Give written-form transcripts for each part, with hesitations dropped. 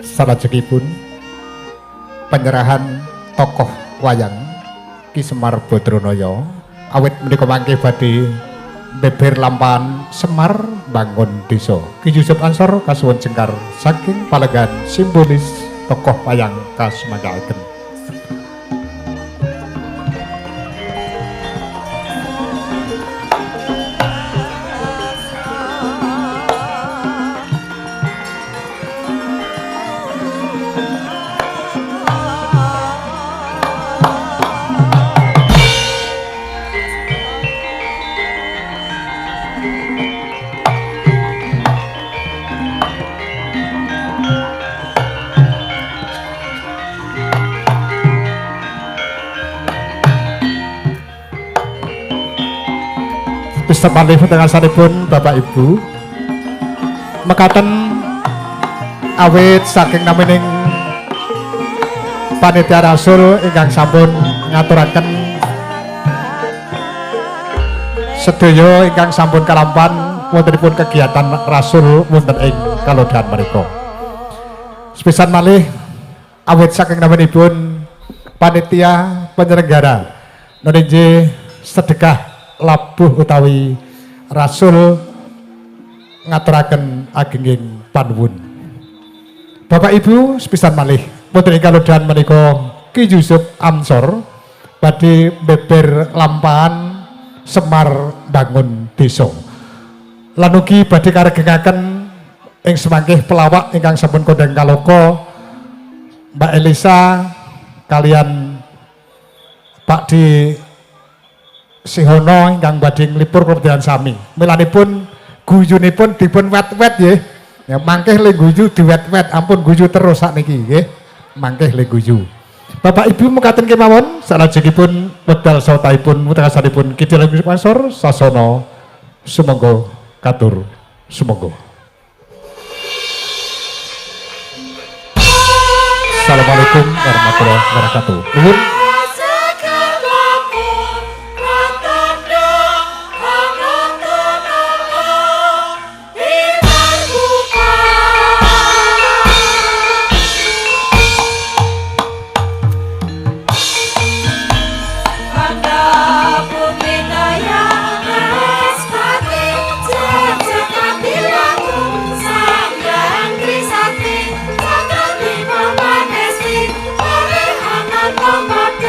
Salajengipun penyerahan tokoh wayang Ki Semar Badranaya awit menika mangke badhe beber lampahan Semar bangun desa. Ki Yusuf Ansor kasuwun jengkar saking palegan simbolis tokoh wayang kasumanggaaken. Malih wonten Bapak Ibu mekaten awit saking namining panitia rasul ingkang sampun ngaturaken sedaya ingkang sampun kalampan wontenipun kegiatan rasul wonten ing kalodhan menika. Sepisan malih awit saking naminipun panitia penyelenggara nonenje sedekah labuh utawi rasul ngaturaken agenging panuwun. Bapak Ibu sepisan malih wonten ing kalodhan menika Ki Yusuf Ansor badhe beber lampahan Semar bangun desa. Lan ugi badhe karegengaken ing semangkih pelawak ingkang sampun kondhang kaloka Mbak Elisa kalian Pak D Sihono ingkang badhe nglipur kerjaan sami. Milanipun guyunipun dipun wet-wet nggih. Ya mangkeh le guyu diwet-wet, ampun guyu terus sakniki nggih. Mangkeh le guyu. Bapak Ibu mekaten kemawon salajengipun wedal sawetahipun wutasanipun Ki Dalang Yusuf Ansor sasana sumangga katur sumangga. Assalamualaikum warahmatullahi wabarakatuh. Nuwun. Bye.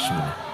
Bismillah.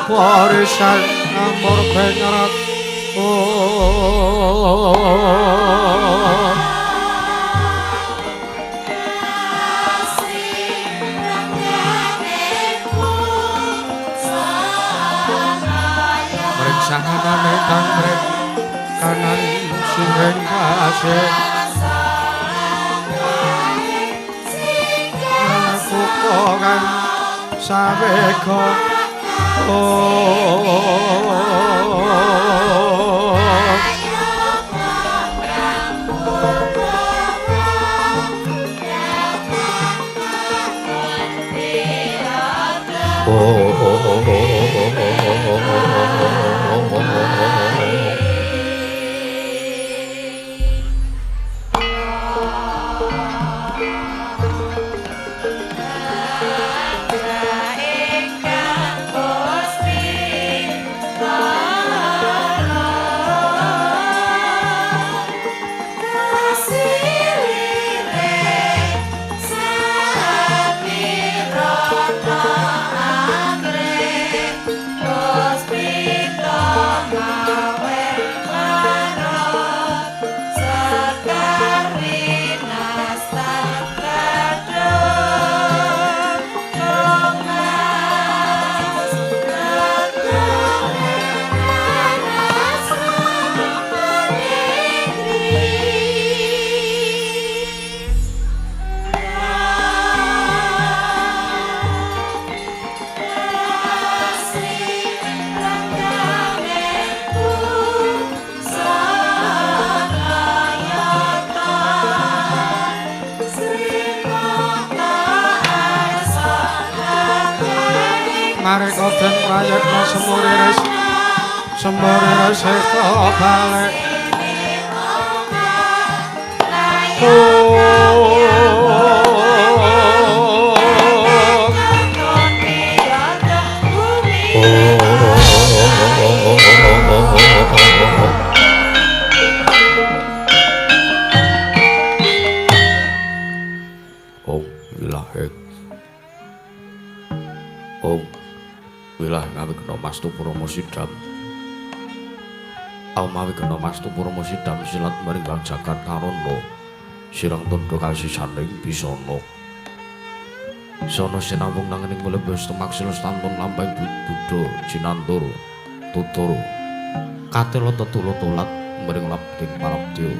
Barisan amor benyarat Mriksanane kang mrek kanan sing kasih kang sawega. Silire Mareka den prayitna semuriris semuriris eka balik. Om wilahe. Om wilah ngawigna mastu purama sidam. Om awigna mastu purama sidam silat maring jagat karana. Sirang tundha kasisaning bisana. Sono sinawung nanging mlebes temaksil stantun lampahing buddha jinantur tutur. Katela tetula tolat mring labding parabdya.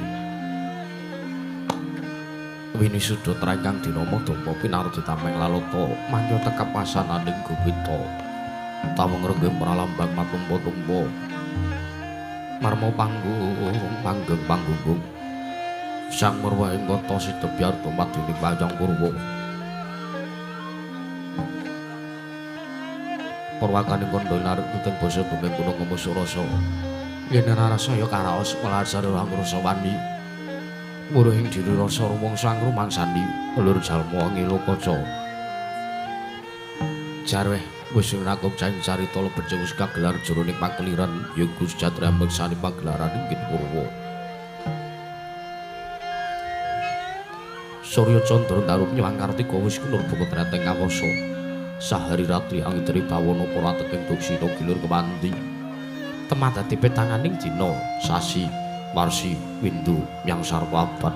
Wini sudha trangkang dina madapa pinardi tameng lalata mangya tekap wasananing gupita. Tawung renggem pralambang matumpa-tumpa. Marma panggung panggeng panggunggung. Sang murwa ing kota Sidabyarta madining wayang Purwa. Purwakaning kandha narik tuteng basa tumeng gunung ngemus rasa. Yen rasa ya karaos welasar angrasa wani. Muruhing diri rasa rumangsa angrumangsani lur jalma ngilo kaca. Jarweh wis rakup caing carita lebet wis kagelar jroning pakeliran ya Gus Jatra meksani pagelaran inggih Purwa. Surya Candra ndaru nyuwang Kartika wis kunurba ketreteng kawasa. Sahari ratri angitri bawana para teking duksina gilur kewanti. Temah dadi petanganing dina sasi warsi windu yang sarwa abad.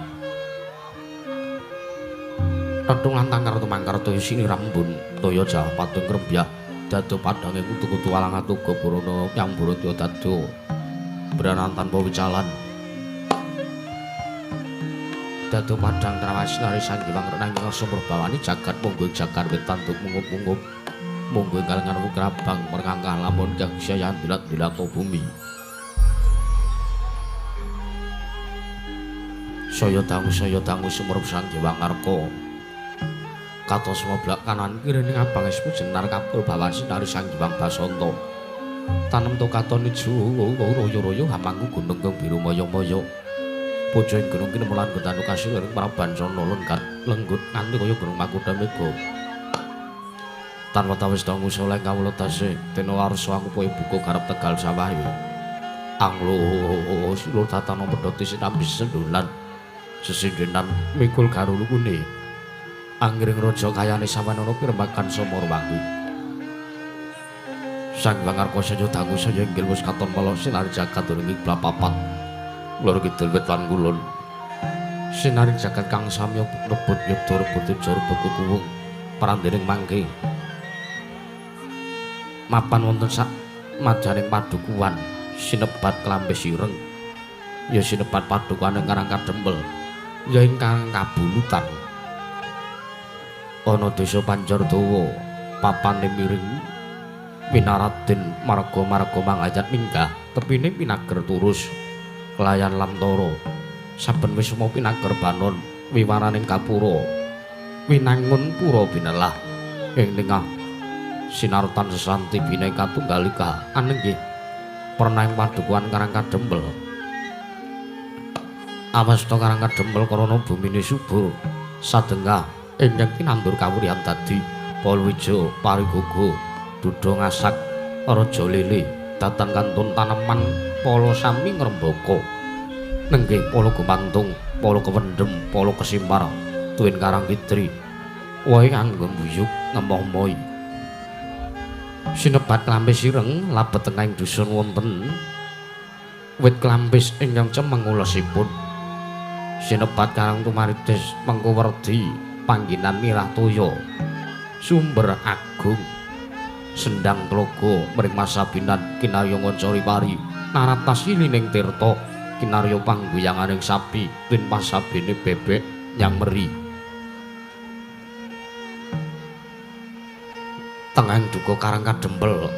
Tentung lantang kartu mangkarta isine rambun toya jawah patung krembyah dado padhange kutu-kutu alang atuga barana yang buratya dado branan tanpa wicalan. Dado padhang trawas nari sanggiwang renang ngarsa murbawani jagat monggo jagat wetan duk mungup-mungup monggo kalengan wukrabang merkangkah lamun jagsaya dilat-dilato bumi. Saya dangu sumrep Sang Hyang Arka. Katos moblak kanan kirining abang esmu jenar kapul bawan sinari Sang Hyang Basanta. Tanem to katon ijo royo-royo hamangku gunung kang biru moyo-moyo. Puja ing gunung kinemulan getanu kasilir Prabancana lenggat lenggut nganti kaya gunung Makutha Mega. Tanpa tawis dangu soleh kawula tasih dene warsa aku buka garap Tegal sawahe. Anglo silur tatana pedhoti sinambi sendulan. Sesindenan mikul garulukune. Anggring raja kayane sawanana pirembagan Samarwangi. Sang Hyang Arka saya dangu saya inggil wis katon mala sinar jagat durung kiblat papat. Lor kidul wit lan kulon. Sinaring jagat kang samya rebut yudha rebut teja rebut kukuwung prandening mangke. Mapan wonten sak majaning padukuhan sinebat klambes ireng. Ya sinebat padukuhan ing Karang Kadempel. Ya ingkang kabulutan. Ana desa Banjardawa papane miring Winaraden marga-marga mangayat minggah tepine pinager turus kelayan lamtara saben wisma pinager banon wiwaraning kapura winangun pura binelah ing tengah sinartan sesanti bineka tunggalika anenggih pernah ing padukuhan Karang Kadempel. Awasta Karang Kadempel krana bumine subur sadengah ingkang tinandur kawuryan dadi palawija parigogo duda ngasak raja lele datan kantun taneman pala sami ngrembaka nenggih pala gumantung pala kewendhem pala kesimpar tuwin karang kidri wohe kanggo mbuyuk ngemoh-mohi sinebat klampis ireng labet tengahing dusun wonten wit klampis ingkang cemeng ulesipun sinebat karang tumaritis mengko werdi panggenan mirah toya sumber agung sendang tlaga mring masabinan kinarya ngancari pari naratas ilining tirta kinarya pangguyanganing sapi tin pasabene bebek nyang meri. Tengahing duka Karang Kadempel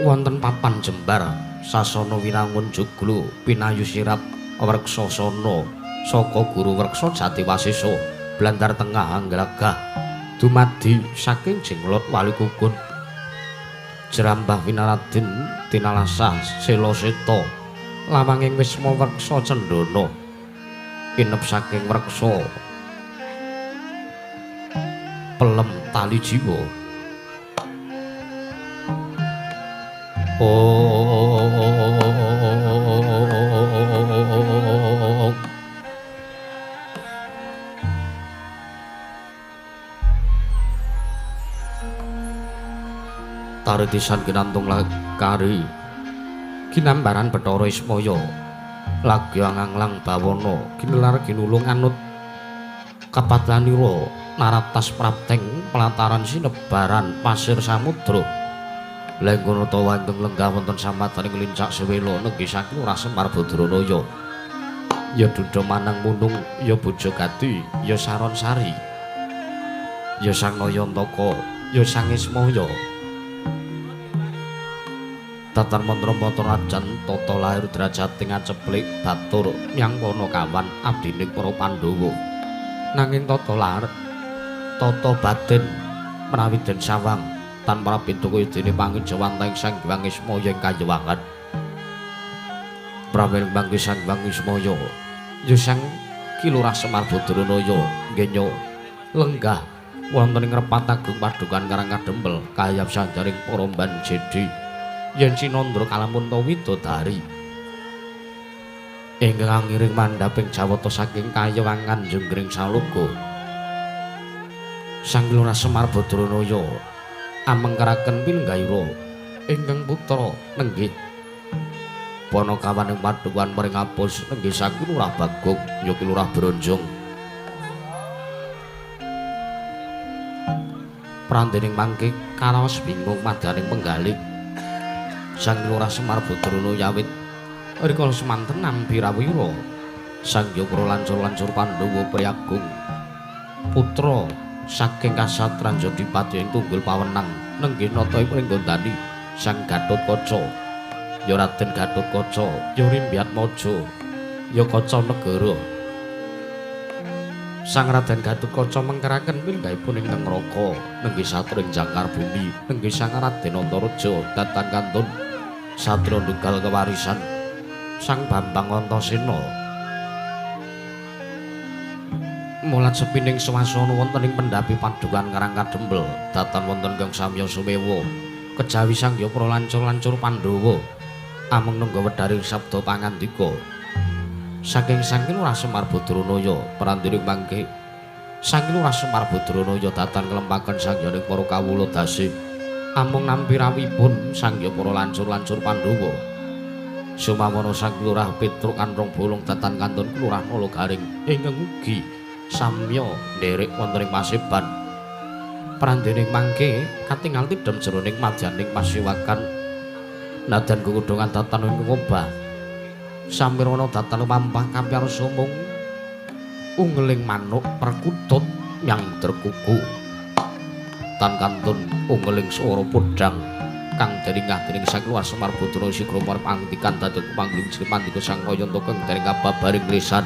wonten papan jembar sasana winangun joglo pinayu sirap wreksasana saka guru wreksa Jatiwasesa blandar tengah anggragah dumadi saking Jenglot Wali Kukun. Jrambah winaradin tinalasah sela seta lawanging wisma wreksa cendana inep saking wreksa pelem tali jiwa. Oh, taritisan kinantung lakari kinambaran Bathara Ismaya lagi anganglang bawana ginelar ginulung anut kapadanira naratas prapteng pelataran sinebaran pasir samudra lenggono tawa ingkang lenggah wonten samataning lincak sewela nenggih saking Lurah Semar Badranaya ya duda manang munung ya Bojogati ya Saron Sari ya Sang Nayantaka ya Sang Ismaya tatan mantra-mantra ajan tata lahir derajating aceplik batur nyang Panakawan abdining para Pandhawa nanging tata lahir tata batin menawi den sawang tanpa pintu kaya dene pangejawantahing Sang Hyang Ismaya ing kayewangan pramila mangke Sang Hyang Ismaya ya Sang Ki Lurah Semar Badranaya nggenya lenggah wonten ing Repat Agung Padukan Karang Kadempel kayap sanjaring para mban jedi yen sinandra kalamun ta widodari ingkang ngiring mandhaping jawata saking kayewangan jenggring saloga. Sang Lurah Semar Badranaya amengkeraken pilenggaira ingkang putra nenggih Panakawan ing Padukuhan Pringapus nenggih saking Lurah Bagong ya Lurah Bronjong. Prandening mangke karaos bingung madaning penggalih Sang Lurah Semar Badranaya awit rikala semanten nampi rawira Sang Hyang lancur-lancur Pandhawa Priyagung putra saking Kasatran Jodipati ing tunggul pawenang nenggih nata ing Pringgondani Sang Gatotkaca ya Raden Gatotkaca ya Rimbyatmaja ya Kaca Negara. Sang Raden Gatotkaca mengkeraken pinggahipun ingkang neraka nenggih satria ing jangkar bumi nenggih Sang Raden Antareja datan kantun satria nunggal kewarisan Sang Bambang Antasena. Mulat sepining swasana wonten ing pendhapi Padukan Karang Kadempel datan wonten Gang Samya Sumewa kejawi Sang Hyang lancur-lancur Pandhawa ameng nengga wedharing sabda pangandika saking Sang Lurah Semar Badranaya prandiring mangke Sang Lurah Semar Badranaya datan nglempaken Sang Hyang para kawula dasi amung nampi rawuhipun Sang Hyang para lancur-lancur Pandhawa. Sumawana Sang Lurah Petruk Kanrong Bolong datan kantun Lurah Nala Garing ingkang ugi samya nderek wonten ing paseban. Prandening mangke katingal tidhem jroning madyaning pasiwakan nadan kukudungan datan ing obah samirana datan lumampah kampyar sumung ungeling manuk perkutut nyang derkuku tan kantun ungeling swara podhang kang deringah dening Sang Lurah Semar Badranaya sigra pangtikan dadi pangling Sri Sang Nayantaka dening kababaring lisan.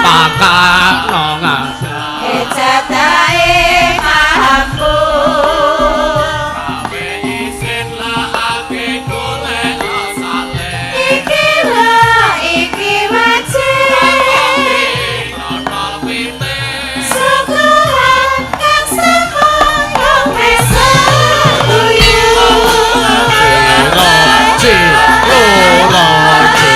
Pakakno Ejatahe mampu gawe isin lahake golek asale. Iki lho iki wajib Nonol pite suguhan kang semono mesaguyu. Ci loro ci.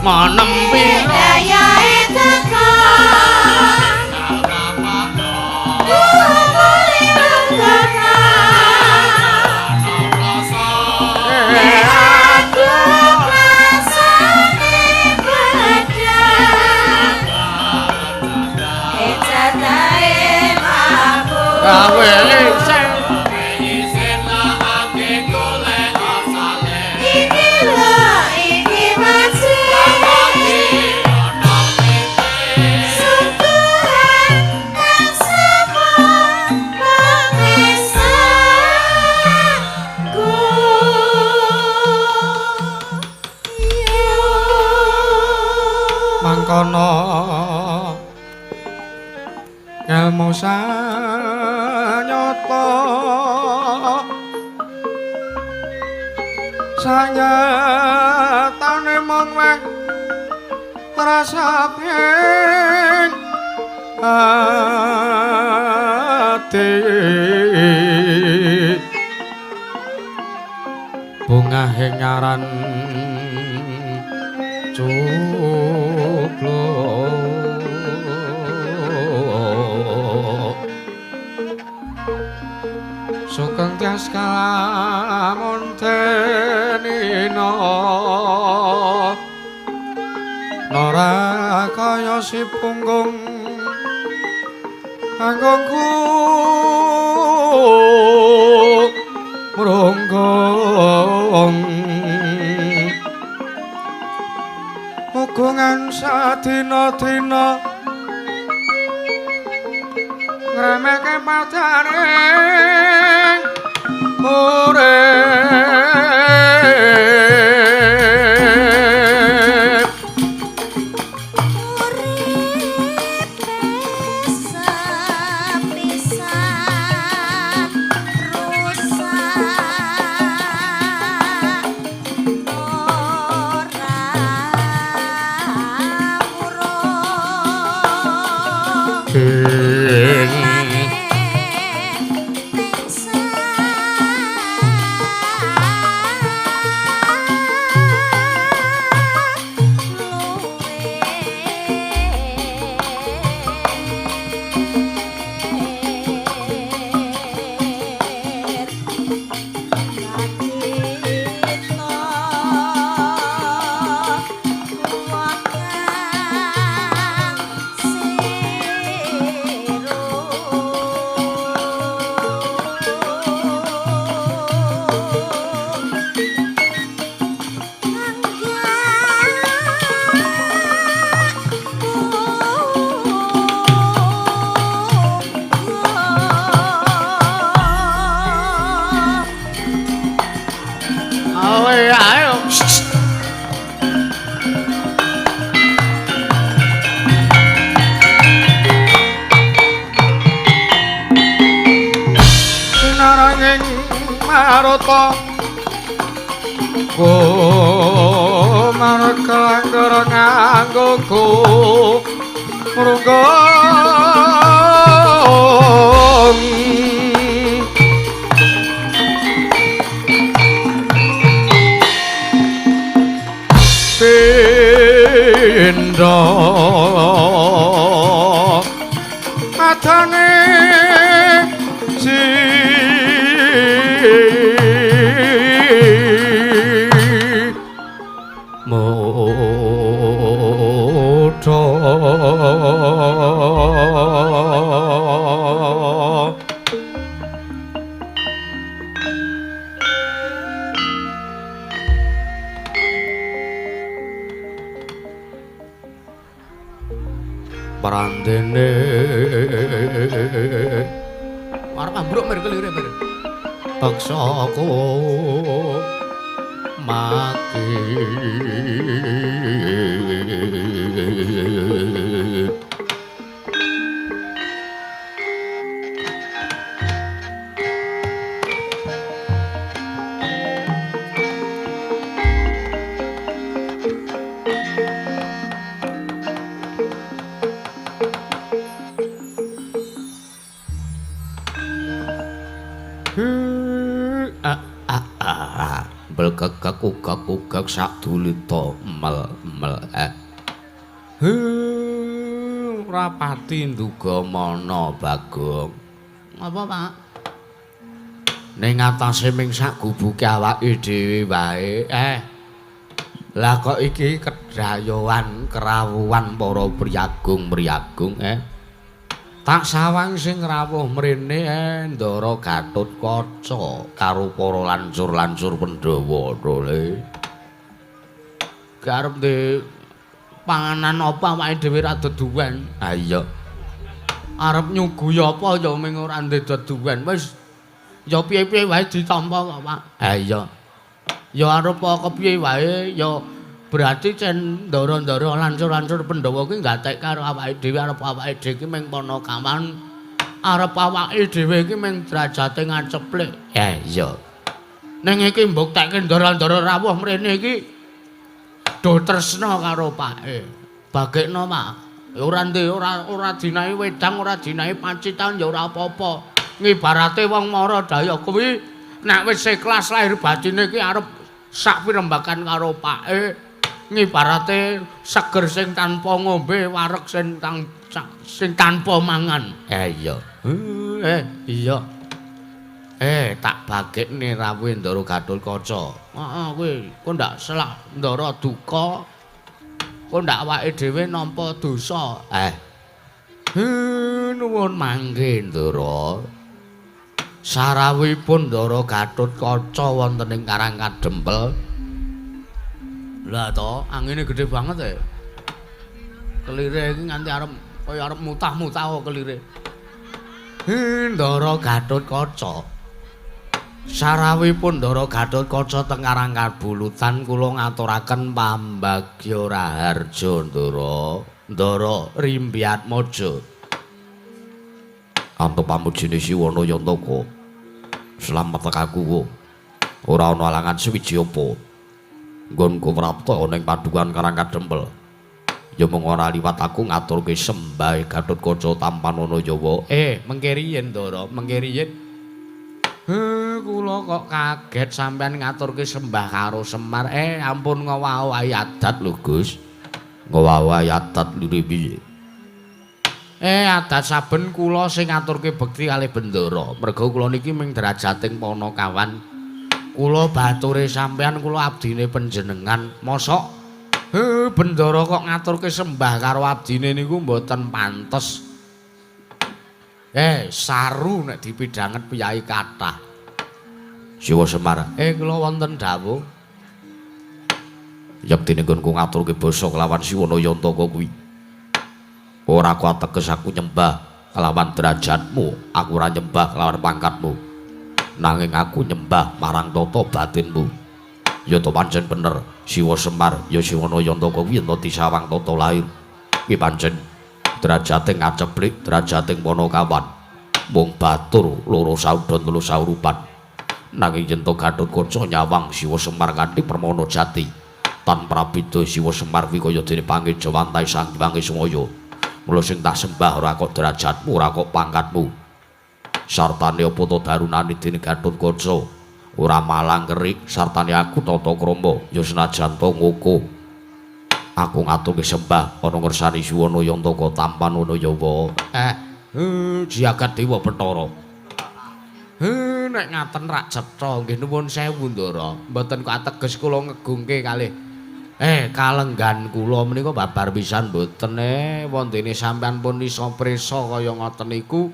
Manempi Dayae teka Kumpule anggota Nek aku rasane pedang Ejatahe mampu gawe isin lahake golek asale. Iki lho iki wajib suguhan kang semono mesaguyu. Mangkono ngelmu sanyata sanyatane mung weh rasaping ati bungahe ngaran cubluk sugeng tias kalamun tenina nora kaya si punggung anggongku mrunggung mugungan sadina-dina ngremeke padane urip. Urip sepisan rusak ora murung. Ayo ayo. Sinaranging maruta ku markelangger nganggo ku mrunggung pindha madane si mudha. Prandene arep ambruk mir kelire mir. Beksaku Maki. Belkekek ugek-ugek sadulita mel-mel. Ora pati nduga mana Bagong. Apa, Pak? Ning atase ming sak gubuke awake dhewe wae. Lah kok iki kedayoan kerawuhan para priyagung-priyagung Tak sawang sing rawuh mrene Ndara Gatotkaca karo para lancur-lancur Pandhawa le. Garep ndek panganan apa awake dhewe ra deduwen. Ha iya. Arep nyuguhi apa ya ming ora ndek deduwen. Wis ya piye-piye wae ditampa kok, Pak. Ha iya. Ya arep kepiye wae ya berarti cen ndara-ndara lancur-lancur Pandhawa kuwi gatek karo awake dhewe, arep awake dhewe iki ming panakawan, arep awake dhewe iki ming derajate ngaceplik. Ya iya. Ning iki mbuktekke ndara-ndara rawuh mrene iki do tresna karo pake. Bagekno, Pak. Ora ndek ora dinahi wedang, ora dinahi pacitan ya ora apa-apa. Ngibarate wong mara daya kuwi nek wis ikhlas lahir batine iki arep sak pirembakan karo pake. Ngibarate seger sing tanpa ngombe, wareg sing tanpa mangan. Iya. Iya. Tak bagekne rawuhe Ndara Gatotkaca. Heeh, kuwi kok ndak selak Ndara duka. Kok ndak awake dhewe nampa dosa. Nuwun mangke Ndara. Sarawuhipun Ndara Gatotkaca wonten ing Karang Kadempel. Lah to, angine gedhe banget e. Kelire iki nganti arep kaya arep mutah-mutah kok kelire. Ndara Gatotkaca. Sarawuhipun Ndara Gatotkaca teng Karang Kabulutan kula ngaturaken pambagya raharja Ndara. Ndara Rimbiatmaja. Antuk pamujine Siwana Yantaka. Slamet aku. Ora ana alangan suwiji apa. Nggonku prapta ana ing padukan Karang Kadempel. Ya mung ora liwat aku ngaturke sembah Gatotkaca tampanana Jawa. Mengke riyen Ndara, mengke riyen. Kula kok kaget sampean ngaturke sembah karo Semar. Ampun ngowahi adat lho, Gus. Ngowahi adat lire piye? Adat saben kula sing ngaturke bekti kalih Bendara. Merga kula niki ming derajating panakawan. Kula bature sampean, kula abdine panjenengan. Mosok Bendara kok ngaturke sembah karo abdine niku mboten pantes. Saru nek dipidhanget piyai kathah. Siwa Semar. Kula wonten dawuh. Yektine nggonku ngaturke basa kelawan Siwana Yantaka kuwi. Ora kuateges aku nyembah kelawan derajatmu, aku ora nyembah kelawan pangkatmu. Nanging aku nyembah marang tata batinmu. Ya to pancen bener Siwa Semar ya Siwana Yantaka kuwi yen disawang tata lahir. Kuwi pancen derajate ngaceplik, derajate panakawan. Mung batur loro saudon telu saurupan. Nanging yen to Gatotkaca nyawang Siwa Semar kanthi permana jati. Tan prabida Siwa Semar kuwi kaya dene pangejawantahe Sang Hyang Ismaya. Mula sing tak sembah ora kok derajatmu, ora kok pangkatmu. Sartane apa to darunane dene Gatotkaca ora malang kerik, sartane aku tata krama ya senajan to ngoko. Aku ngaturke sembah ana ngersani Siwana Yantaka tampanana Yawa. Jagat Dewa Bathara. Nek ngaten rak cetha nggih nuwun sewu Ndara. Mboten kok ateges kula ngegungke kalih kalenggan kula menika babar pisan mboten wondene sampean pun iso prisa kaya ngoten niku.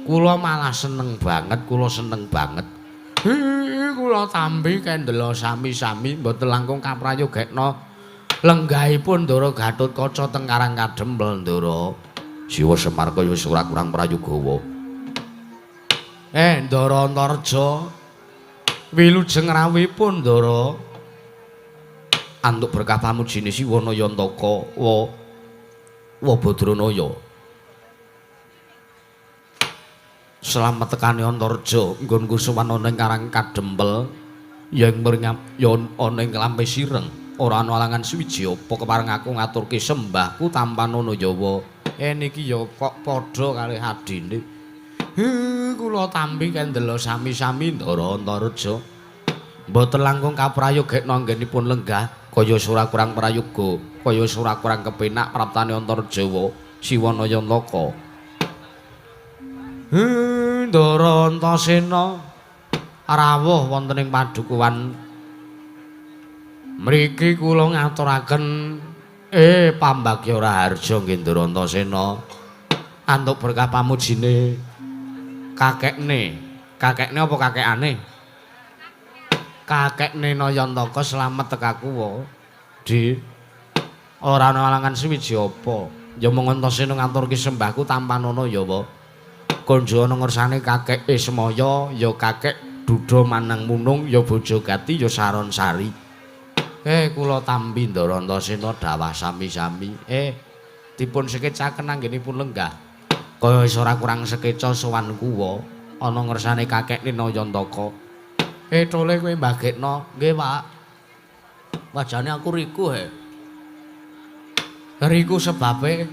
Kula malah seneng banget, kula seneng banget. Kula tampi kendela sami-sami mboten langkung kaprayogekna lenggahipun Ndara Gatotkaca teng Karang Kadempel Ndara. Siwa Semar kaya wis ora kurang prayogawa. Ndara Antareja wilujeng rawuhipun Ndara. Antuk berkah pamujine Siwa Nayantaka wa wa Badranaya. Slamet tekane Antareja nggonku sowan ana ing Karang Kadempel ya ing mringap ya ana ing Klampis Ireng. Ora ana alangan suwiji apa kepareng aku ngaturke sembahku tampanana Jawa. Niki ya kok padha kalih adine. Kula tampi kendela sami-sami Ndara Antareja. Mboten langkung kaprayogekna anggenipun lenggah kaya ora kurang prayoga, kaya ora kurang kepenak praptane Antarjawa Siwa Nayantaka. Ndara Antasena rawuh wonten ing padukuhan mriki kula ngaturaken pambagya raharja nggih Ndara Antasena. Antuk berkah pamujine kakekne. Kakekne apa kakekane? Kakekne Nayantaka slamet tekaku wa. Di ora ana alangan suwiji apa. Ya mung Antasena ngaturke sembahku tampanana ya wa. Konjo ana ngersane kakeke Semaya ya kakek Duda Manang Munung ya bojo Gati ya Saron Sari. Kula tampi Ndara Antasena dawah sami-sami. Dipun sekecaken anggenipun lenggah. Kaya wis ora kurang sekeca sowan kuwa ana ngersane kakekne Nayantaka. Tole kowe mbagekno. Nggih, Pak. Wajane aku riku he. Riku sebabe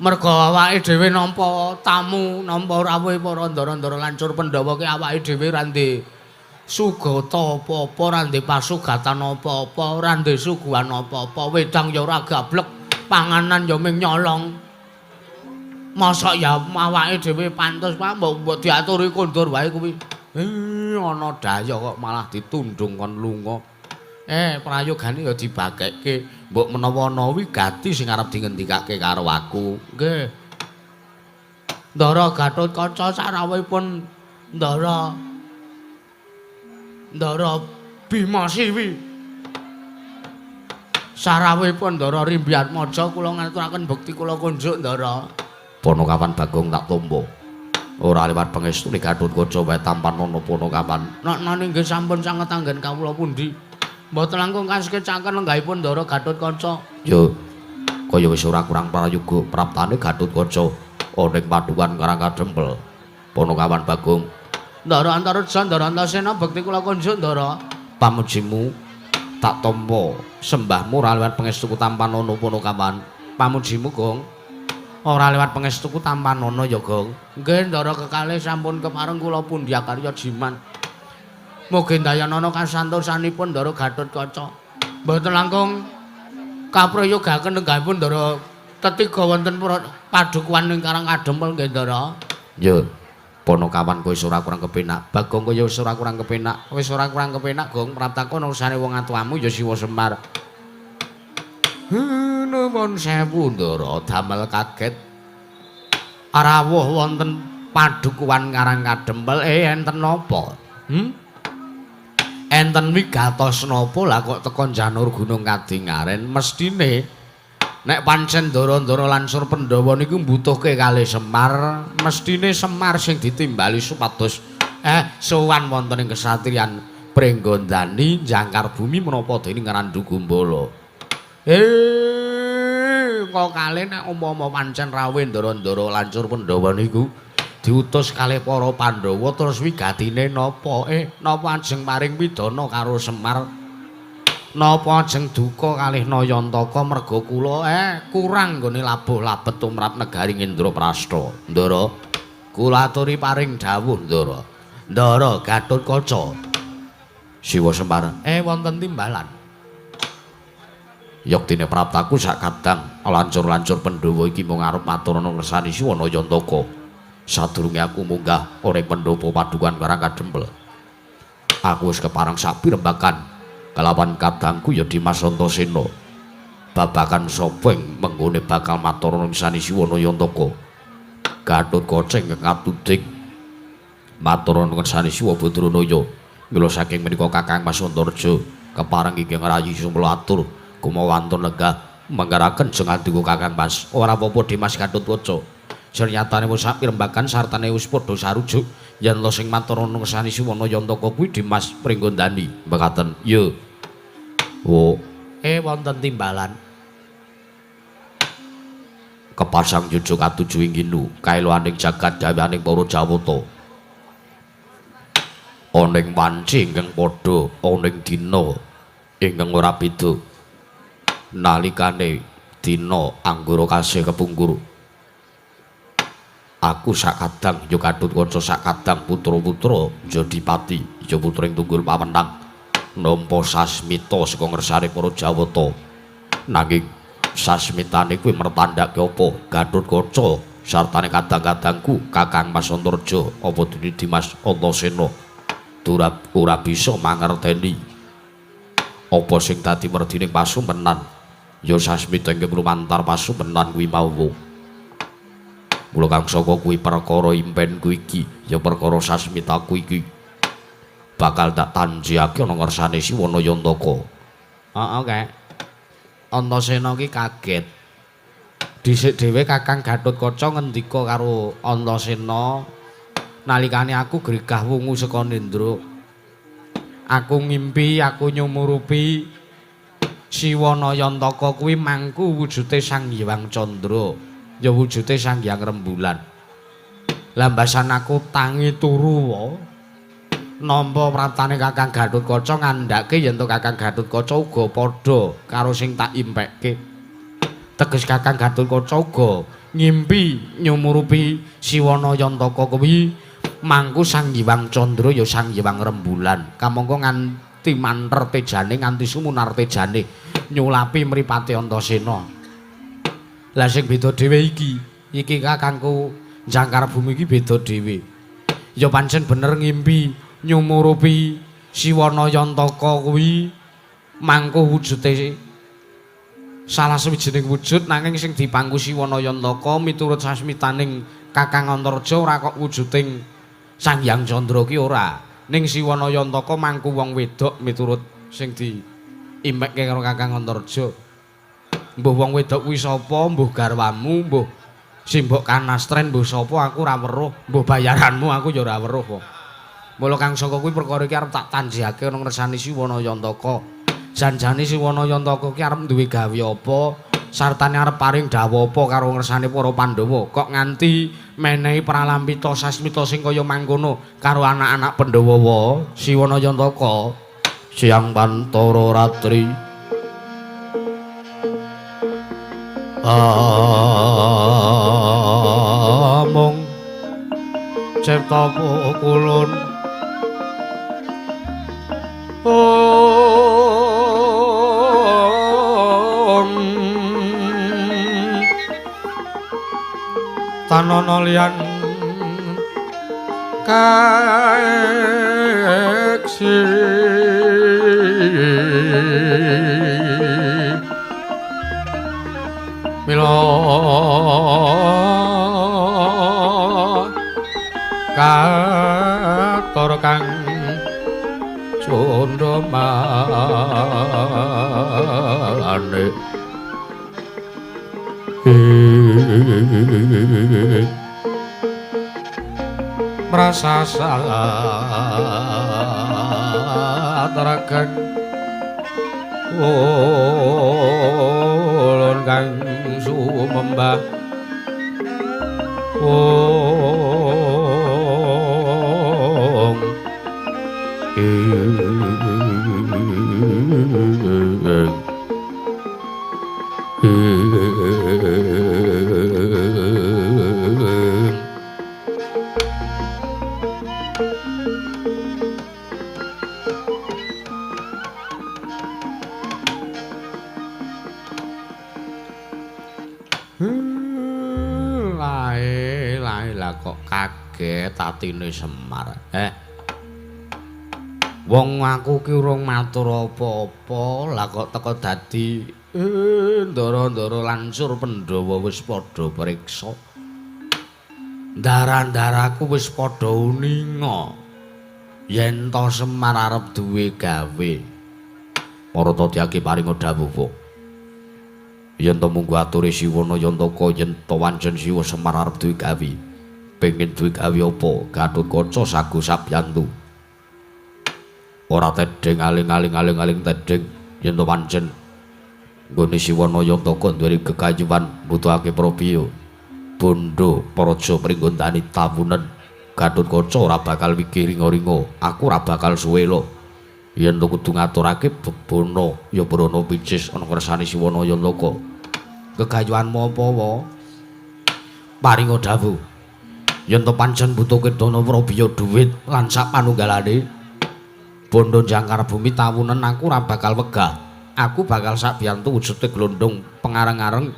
mergo awake dhewe nampa tamu, nampa rawuhe para ndara-ndara lancur Pandhawa ki awake dhewe ora ndek sugata apa-apa, ora ndek pasugatan apa-apa, ora ndek suguhan apa-apa, wedang ya ora gablek, panganan ya ming nyolong. Mosok ya awake dhewe pantes Pak mbok diaturi kondur wae kuwi. Ana daya kok malah ditundung kon lunga. Prayogane ya dibagekke. Mbok menawa ana wigati sing arep dingendikake karo aku. Nggih. Ndara Gatotkaca sarawuhipun Ndara Bima Siwi. Sarawuhipun Ndara Rimbiatmaja kula ngaturaken bekti kula kunjuk Ndara. Ponokawan Bagong tak tampa. Ora liwat pangestune Gatotkaca wae tampanana Ponokawan. Noknane nggih sampun sanget anggen kawula pundi. Mboten langkung kasekecaken lenggahipun Ndara Gatotkaca. Ya kaya wis ora kurang prayoga praptane Gatotkaca ana ing padukan Karang Kadempel. Ponokawan Bagong. Ndara Antareja, Ndara Antasena bekti kula kunjuk Ndara. Pamujimu tak tampa, sembahmu ora liwat pangestuku tampanana Ponokawan. Pamujimu, Gong. Ora liwat pangestuku tampanana ya, Gong. Nggih, Ndara kekalih sampun kepareng kula pundi akarya jiman. Mugi ndayanana kasantosanipun Ndara Gatotkaca. Mboten langkung kaprayogaken lenggahipun Ndara tetiga wonten padukuhan ing Karang Kadempel nggih Ndara. Ya. Ponokawan kowe wis ora kurang kepenak. Bagong kowe wis ora kurang kepenak. Wis ora kurang kepenak, Gong. Praptaku urusane wong atuamu ya Siwa Semar. Nuwun sewu Ndara, damel kaget. Rawuh wonten padukuhan Karang Kadempel. Enten napa? Enten wigatos napa lah kok teko janur Gunung Kadingaren? Mestine nek pancen ndara-ndara lansur Pandhawa niku mbutuhke kalih Semar, mestine Semar sing ditimbali supados sowan wonten ing kesatriyan Pringgondani jangkar bumi menapa dening Randhu Gumbala. Kok kalih nek umpama pancen rawuh ndara-ndara lancur Pandhawa niku diutus kalih para Pandhawa terus wigatine napa? Napa ajeng paring pidana karo Semar? Napa ajeng duka kalih Nayantaka merga kula kurang nggone labuh labet tumrap negari Indraprastha. Ndara, kula aturi paring dawuh Ndara. Ndara Gatotkaca. Siwa Semar, wonten timbalan. Yektine praptaku sak kadang lancur-lancur Pandhawa iki mung arep matur ana ngersani Siwa Nayantaka. Sadurunge aku munggah ora pendopo padukan Karang Kadempel. Aku wis kepareng sapirembakan kalawan kadangku ya Dimas Antasena. Babagan sapa ing menggone bakal matur ana ngersani Siwa Nayantaka. Gatotkaca ingkang katuding matur ana ngersani Siwa Badranaya. Mila saking menika Kakang Mas Antareja kepareng iki ngrayi sumela atur kumawantun lenggah manggaraken jeng andika Kakang Mas. Ora apa-apa Dimas Gatotkaca. Sernyatane wis sapirembakan sartane wis padha sarujuk yen lo sing matur ana ngersani Siwa Nayantaka kuwi Dimas Pringgondani. Mekaten. Ya. Wo, wonten timbalan. Kepasang jujuk atuju ing ginu, kaeloaning jagat gaweaning para Jawata. Ana ing wanci ingkang padha, ana ing dina ingkang ora beda. Nalikane dina Anggara kasih kepungkur. Aku sakadang ya Gatotkaca sakadang putra-putra Jodipati ya putra ing tunggul pawenang nampa sasmita saka ngersane para Jawata. Nanging sasmitane kuwi mertandhake apa Gatotkaca sartane kadang-kadangku Kakang Mas Antarja apa dene Dimas Antasena ora bisa mangerteni apa sing dadi merdining pasumenan ya sasmita ingkang lumantar pasumenan kuwi mau. Mula kang saka kuwi perkara impenku iki ya perkara sasmitaku iki bakal tak tanjihake ana ngersane Siwana Yantaka. Heeh, Kek. Antasena ki kaget. Dhisik dhewe Kakang Gatotkaca ngendika karo Antasena nalikane aku gregah wungu saka Nendra. Aku ngimpi, aku nyumurupi Siwana Yantaka kuwi mangku wujude Sang Hyang Candra. Ya wujude Sang Hyang Rembulan. Lambasan aku tangi turu wae. Nampa praptane Kakang Gatotkaca ngandhake yen to Kakang Gatotkaca uga padha karo sing tak impekke. Teges Kakang Gatotkaca uga ngimpi nyumurupi Siwana Yantaka kuwi mangku Sang Hyang Candra ya Sang Hyang Rembulan. Kamangka nganti manter tejane nganti sumunar tejane nyulapi mripate Antasena. Lah sing beda dhewe iki, iki kakangku Jangkar Bumi iki beda dhewe. Ya pancen bener ngimpi nyumurupi Siwana Yantaka kuwi mangku wujude salah sawijining wujud nanging sing dipangku Siwana Yantaka miturut sasmitaning Kakang Antarja ora kok wujuding Sang Hyang Candra ki ora. Ning Siwana Yantaka mangku wong wedok miturut sing diimekke karo Kakang Antarja. Mbuh wong wedok kuwi sapa, mbuh garwamu, mbuh simbok kanastren, mbuh sapa aku ora weruh, mbuh bayaranmu aku ya ora weruh kok. Mula kang saka kuwi perkara iki arep tak tanjihake ana ngersane Siwana Yantaka. Janjane Siwana Yantaka ki arep duwe gawe apa, sartane arep paring dawuh apa karo ngersane para Pandhawa. Kok nganti menehi pralampita sasmita sing kaya mangkono karo anak-anak Pandhawa wa Siwana Yantaka. Siang pantara ratri amung cipta kulon om tanono liyan kaeksi mila kator kang candha mane merasa satregan ulun kang sumembah wong kok kaget atine Semar. Wong aku ki urung matur apa-apa, lah kok teko dadi ndara-ndara lancur Pandhawa wis padha priksa. Ndara-ndaraku wis padha uninga yen to Semar arep duwe gawe. Marata diake paringa dawuh. Yen to munggo ature Siwana Yantaka yen to wancen Siwa Semar arep duwe gawe. Pengen duwe gawe apa? Gatotkaca sago sabyantu. Ora tedheng aling-aling aling-aling tedheng. Yen to pancen nggone Siwana Yantaka duweni gegayuhan mbutuhake prabiya. Bondo Praja Pringgondani tawunen Gatotkaca ora bakal wigih ringa-ringa. Aku ora bakal suwela. Yen to kudu ngaturake bebana ya brana picis ana kersane Siwana Yantaka. Gegayuhanmu apa wa? Paringa dawuh. Yen to pancen butuhke dana prabiya dhuwit lan sak panunggalane bondo jangkar bumi tawunen aku ora bakal wegah. Aku bakal sak biyantu wujude glondong pengareng-areng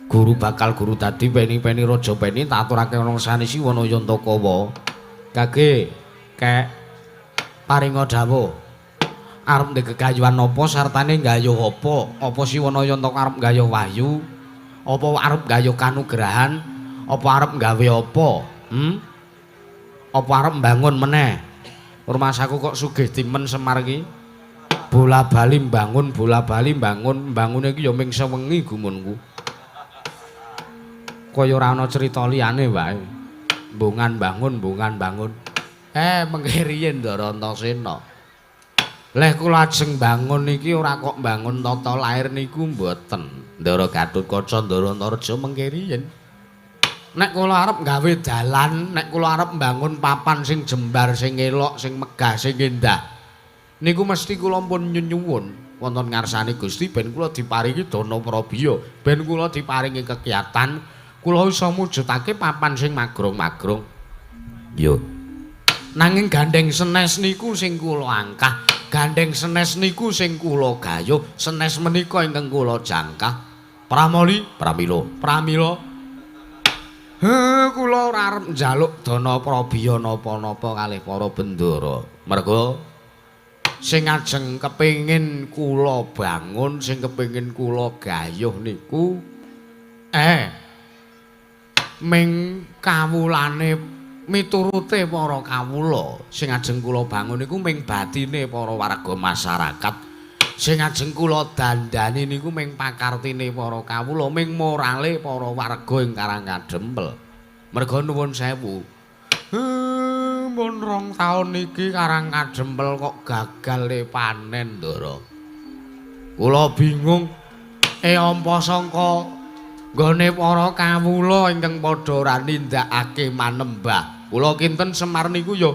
guru bakal guru dadi peni-peni raja peni tak aturake ana ngersane Siwana Yantaka wa. Kage kek paringa dawuh. Arep ndek gegayuhan apa sartane nggayuh apa? Apa Siwana Yantaka arep nggayuh wahyu? Apa arep nggayuh kanugrahan? Apa arep nggawe apa? Apa arep mbangun meneh? Rumasaku kok sugih dimen Semar iki. Bola bali mbangun, bola bali mbangun, mbangune iki ya ming sewengi gumunku. Kaya ora ana crita liyane wae. Mbungan bangun, mbungan bangun. Mengke riyin Ndara Antasena. Leh kula ajeng bangun iki ora kok mbangun tata lair niku mboten. Ndara Gatotkaca, Ndara Antareja mengke riyin. Nek kula arep gawe dalan, nek kula arep mbangun papan sing jembar, sing elok, sing megah, sing endah. Niku mesti kula pun nyuwun wonten ngarsane Gusti ben kula diparingi dana prabiya, ben kula diparingi kegiatan, kula iso mujudake papan sing magrong-magrong. Yo. Nanging gandeng senes niku sing kula angkah, gandeng senes niku sing kula gayuh, senes menika ingkang kula jangkah. Pramoli, pramila, pramila. Kula ora arep njaluk dana prabiya napa-napa kalih para bendara. Merga sing ajeng kepengin kula bangun, sing kepengin kula gayuh niku ming kawulane miturute para kawula. Sing ajeng kula bangun niku ming batine para warga masyarakat. Sing ajeng kula dandani niku ming pakartine para kawula, ming morale para warga ing Karang Kadempel. Merga nuwun sewu. Mun 2 taun iki Karang Kadempel kok gagal le panen, Ndara. Kula bingung. Ampa sangka nggone para kawula ingkang padha ora nindakake manembah. Kula kinten Semar niku ya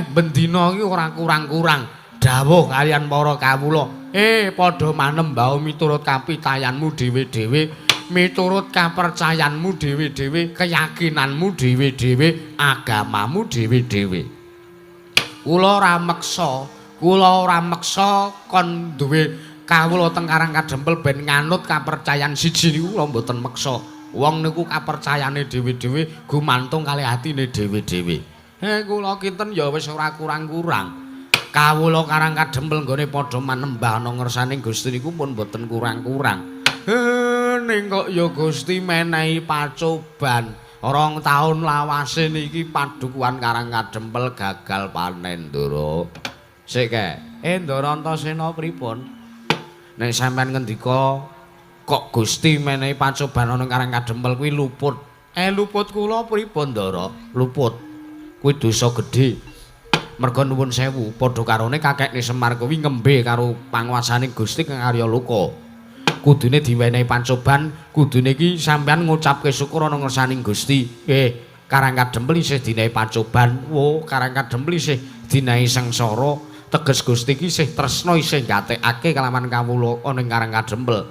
bendina iki ora kurang-kurang dawuh kaliyan para kawula. Padha manembah miturut kapitayanmu dhewe-dhewe, miturut kapercayanmu dhewe-dhewe, keyakinanmu dhewe-dhewe, agamamu dhewe-dhewe. Kula ora meksa, kula ora meksa kon duwe kawula teng Karang Kadempel ben nganut kapercayan siji niku kula mboten meksa. Wong niku kapercayane dhewe-dhewe gumantung kalih atine dhewe-dhewe. Kula kinten ya wis ora kurang-kurang. Kawula Karang Kadempel nggone padha manembah ana ngersane Gusti niku pun mboten kurang-kurang. Ning kok ya Gusti menehi pacoban. 2 taun lawase niki padukuhan Karang Kadempel gagal panen, Ndara. Sik kae. Ndara Antasena pripun? Nek sampean ngendika kok Gusti menehi pacoban ana Karang Kadempel kuwi luput. Luput kula pripun, Ndara? Luput. Kuwi dosa gedhe. Merga nuwun sewu, padha karone kakekne Semar kuwi ngembe karo panguasane Gusti kang Arya Loka. Kudune diwenehi pancoban, kudune iki sampean ngucapke syukur ana ngersane Gusti. Karang Kadempel isih dinehi pancoban. Wo, Karang Kadempel isih dinehi sengsara. Teges Gusti iki isih tresna isih gatekake kelawan kawula ana ing Karang Kadempel.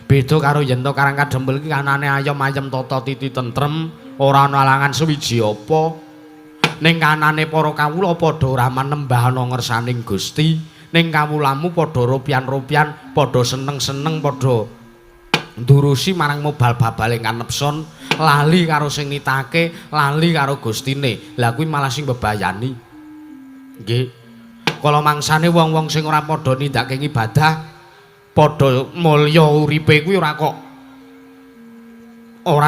Beda karo yen to Karang Kadempel iki anane ayem-ayem tata titi tentrem, ora ana alangan suwiji apa. Ning kanane para kawula padha ora manembah ana ngersaning Gusti. Ning kawulamu padha ropian-ropian, padha seneng-seneng, padha ndurusi marang mobal babaling kanepson, lali karo sing nitake, lali karo Gustine. Lah kuwi malah sing bebayani. Nggih. Kala mangsane wong-wong sing ora padha nindakake ibadah, padha mulya uripe kuwi ora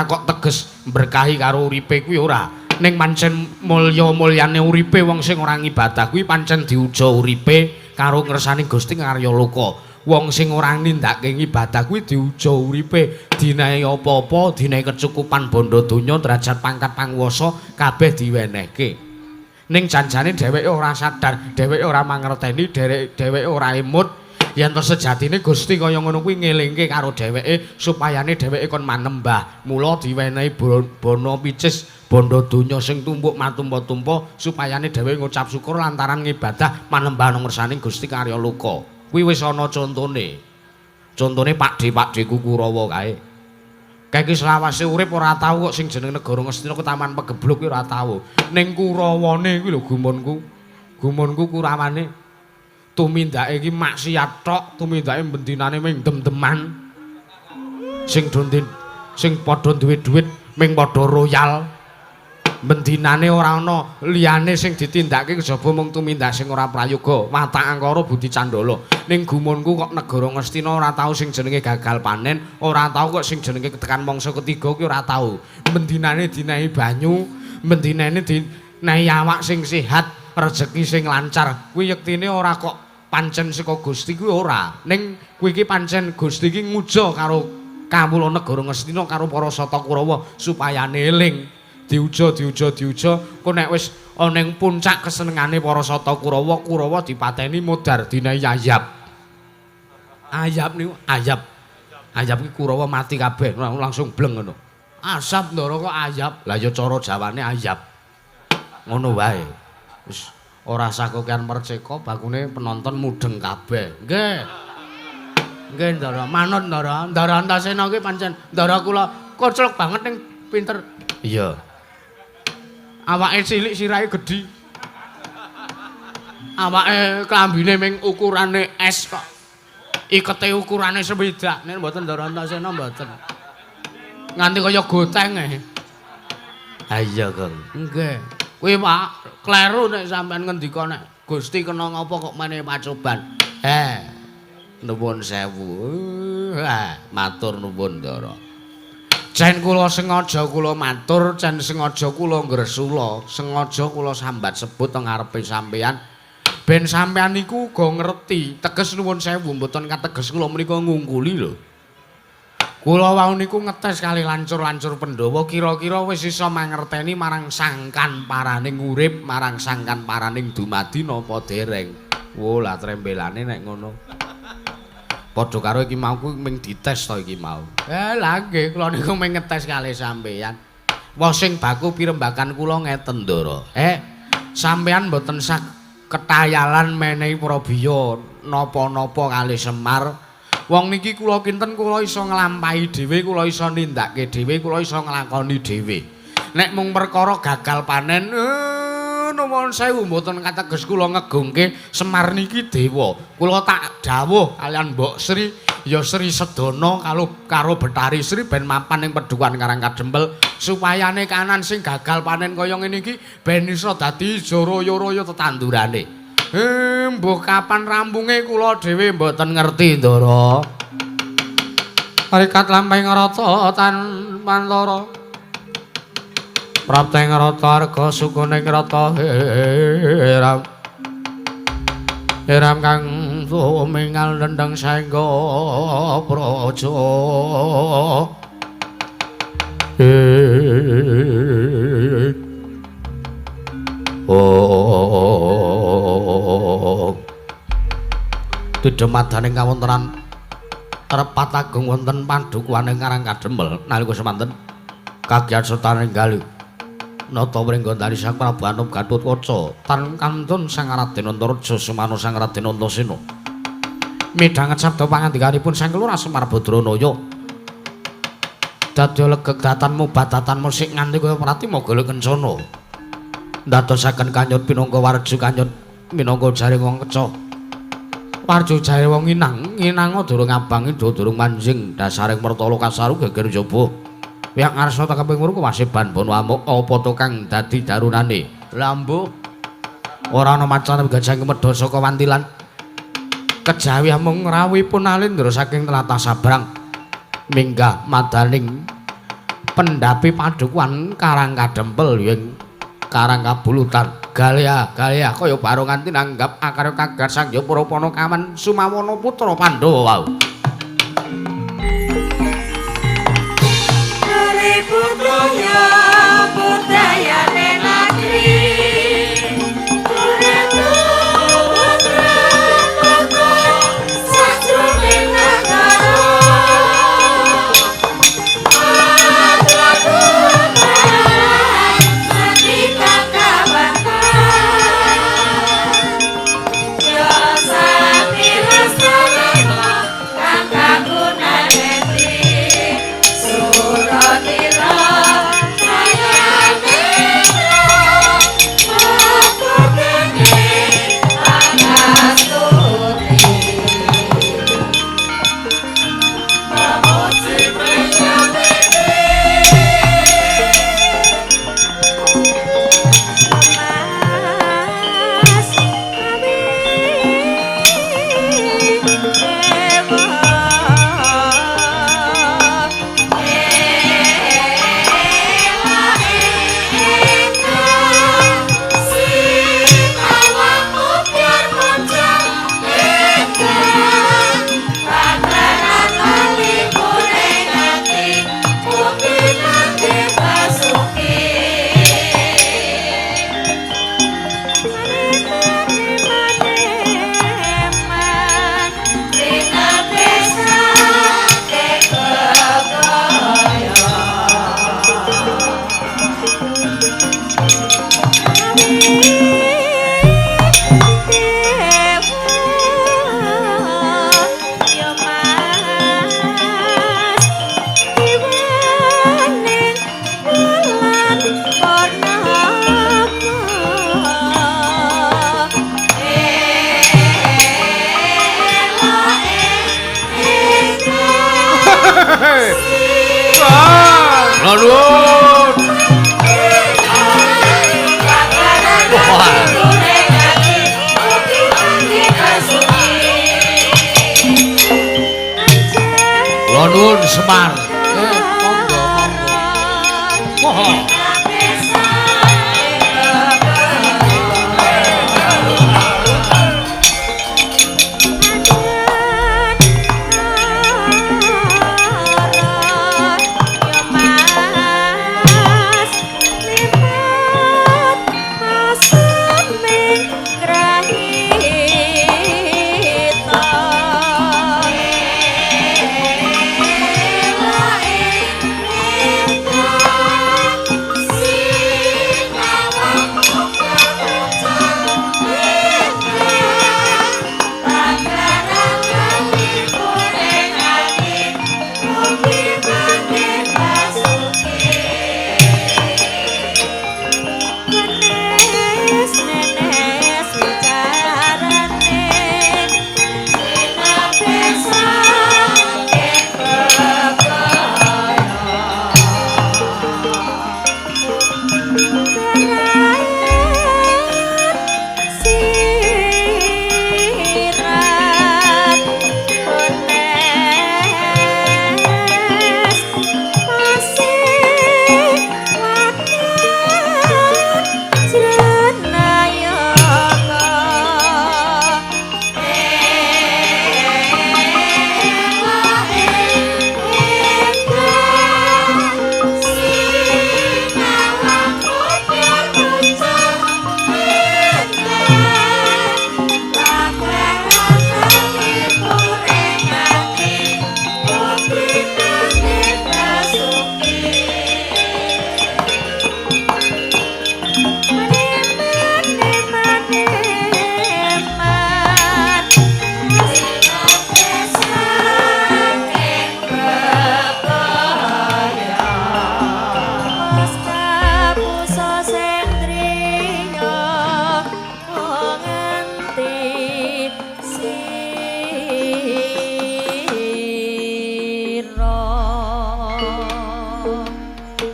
kok teges berkahi karo uripe kuwi ora. Ning pancen mulya-mulyane uripe wong sing ora ngibadah kuwi pancen diuja uripe karo ngersani Gusti Arya Loka. Wong sing ora nindakake ngibadah kuwi diuja uripe, dinae apa-apa, dinae kecukupan bondo donya, derajat pangkat panguwasa kabeh diwenehke. Ning janjane dheweke ora sadar, dheweke ora mangerteni, dheweke ora emut. Yen to sejatine Gusti kaya ngono kuwi ngelingke karo dheweke supayane dheweke kon manembah. Mula diwenehi bono picis, bondo donya sing tumpuk matumpa-tumpa supayane dheweke ngucap syukur lantaran ngibadah manembah nang ngersane Gusti karya loka. Kuwi wis ana contone. Contone Pakde-pakdeku Kurawa kae. Kae iki selawase urip ora tau kok sing jeneng negara Ngastina ku Taman Pegebluk kuwi ora tau. Ning Kurawane kuwi lho gumunku. Gumunku Kurawane tumindake iki maksiat tok, tumindake bendinane ming dem-deman. Sing sing padha duwe dhuwit ming padha royal. Bendinane ora ana liyane sing ditindakake kejaba mung tumindak sing ora prayoga, watak angkara budi candala. Ning gumunku kok negara Ngastina ora tau sing jenenge gagal panen, ora tau kok sing jenenge tekan mangsa ketiga kuwi ora tau. Bendinane dinehi banyu, bendinane dinehi awak sing sehat, rejeki sing lancar. Kuwi yektine ora kok pancen saka Gusti kuwi ora. Ning kuwi iki pancen Gusti iki nguja karo kawula negara Ngastina karo para Sata Kurawa supayane eling. Diuja diuja diuja kok nek wis ana ing puncak kesenengane para Sata Kurawa, Kurawa dipateni modar dinehi ayap. Ayap niku ayap. Ayap iki Kurawa mati kabeh langsung bleng ngono. Asap ndara kok ayap. Lah ya cara Jawane ayap. Ngono wae. Wis ora usah kokean perceka, bakune penonton mudeng kabeh. Nggih. Nggih ndara, manut ndara. Ndara Antasena ki pancen ndara kula koclok banget ning pinter. Iya. Awake cilik sirahe gedhi. Awake klambine ming ukurane S kok. Ikete ukurane swidak. Nek mboten ndara Antasena mboten. Nganti kaya goteng e. Ha iya, Kang. Nggih. Kuwi Pak, kleru nek sampean ngendika nek Gusti kena ngapa kok menehi pacoban. Nuwun sewu. Matur nuwun ndara. Cen kula sengaja kula matur, cen sengaja kula ngresula, sengaja kula sambat sebut teng ngarepe sampean. Ben sampean niku uga ngerti, teges nuwun sewu mboten kateges kula menika ngungkuli lho. Kula wau niku ngetes kali lancur-lancur Pandhawa kira-kira wis iso mangerteni marang sangkan paraning urip, marang sangkan paraning dumadi napa dereng. Wo lah trembelane nek ngono. Padha karo iki mau kuwi ming dites to iki mau. Lah nggih kula niku ming ngetes kali sampeyan. Wah sing baku pirembakan kula ngeten Ndara. Sampeyan mboten sak ketayalan menehi prabiya napa-napa kali Semar. Wong niki kula kinten kula iso nglampahi dhewe, kula iso nindakake dhewe, kula iso nglakoni dhewe. Nek mung perkara gagal panen, nuwun sewu mboten kateges kula ngegungke Semar niki dewa. Kula tak dawuh kalian Mbok Sri, ya Sri Sedana karo Betari Sri ben mapan ing Pedukuhan Karang Kadempel supayane kanan sing gagal panen kaya ngene iki ben iso dadi ijo royo-royo tetandurane. Mbuh kapan rampunge kula dhewe mboten ngerti, Ndara. Rikat lampahing rata tan pantara. Prapteng rata arga sukune rata hiram. Hiram kang tumingal nendang saengga praja. Oh. Tudemadaning kawontenan Repat Agung wonten padukuhane Karang Kadempel nalika semanten kagiat serta ninggali nata wringgandani Sang Prabu Anom Gatotkaca tan kantun Sang Raden Antareja Semana Sang Raden Antasena midhanget sabda pangandikanipun Sang Kelurahan Semar Badranaya dadya legeg datan mubadatan musik nganti kaya pratima golek kencana ndadosaken kanyut pinangka warju kanyut minangka jaring wong keca warju jare wong inang inanga durung abang indra durung manjing dasaring mertala kasaru geger jaba wiyak ngarsa tekeping weruh kuwasiban bono amuk apa to kang dadi darunane lha mbuh ora ana macane gajah kemedha saka wantilan kejawi amung rawuhipun Alindra saking tlatah Sabrang minggah madaning pendhapi padukuhan Karang Kadempel ing Karang Kabulutan Galya galya kaya barongan tinanggap akarya kagar Sang Hyang Prapana Kawan Sumawana putra Pandhawa wau. Budaya budayane negeri Nuwun. Wah. Kula nuwun Semar. Monggo monggo. Wah.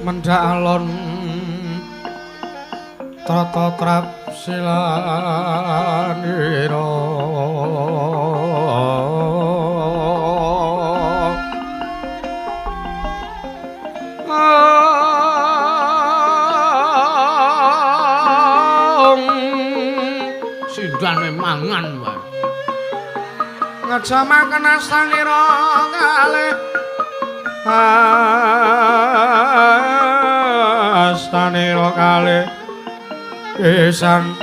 Mendhak alon tata trap silanira Sindane mangan wae. Ngejamaken astanira kalih astanira kalih pisan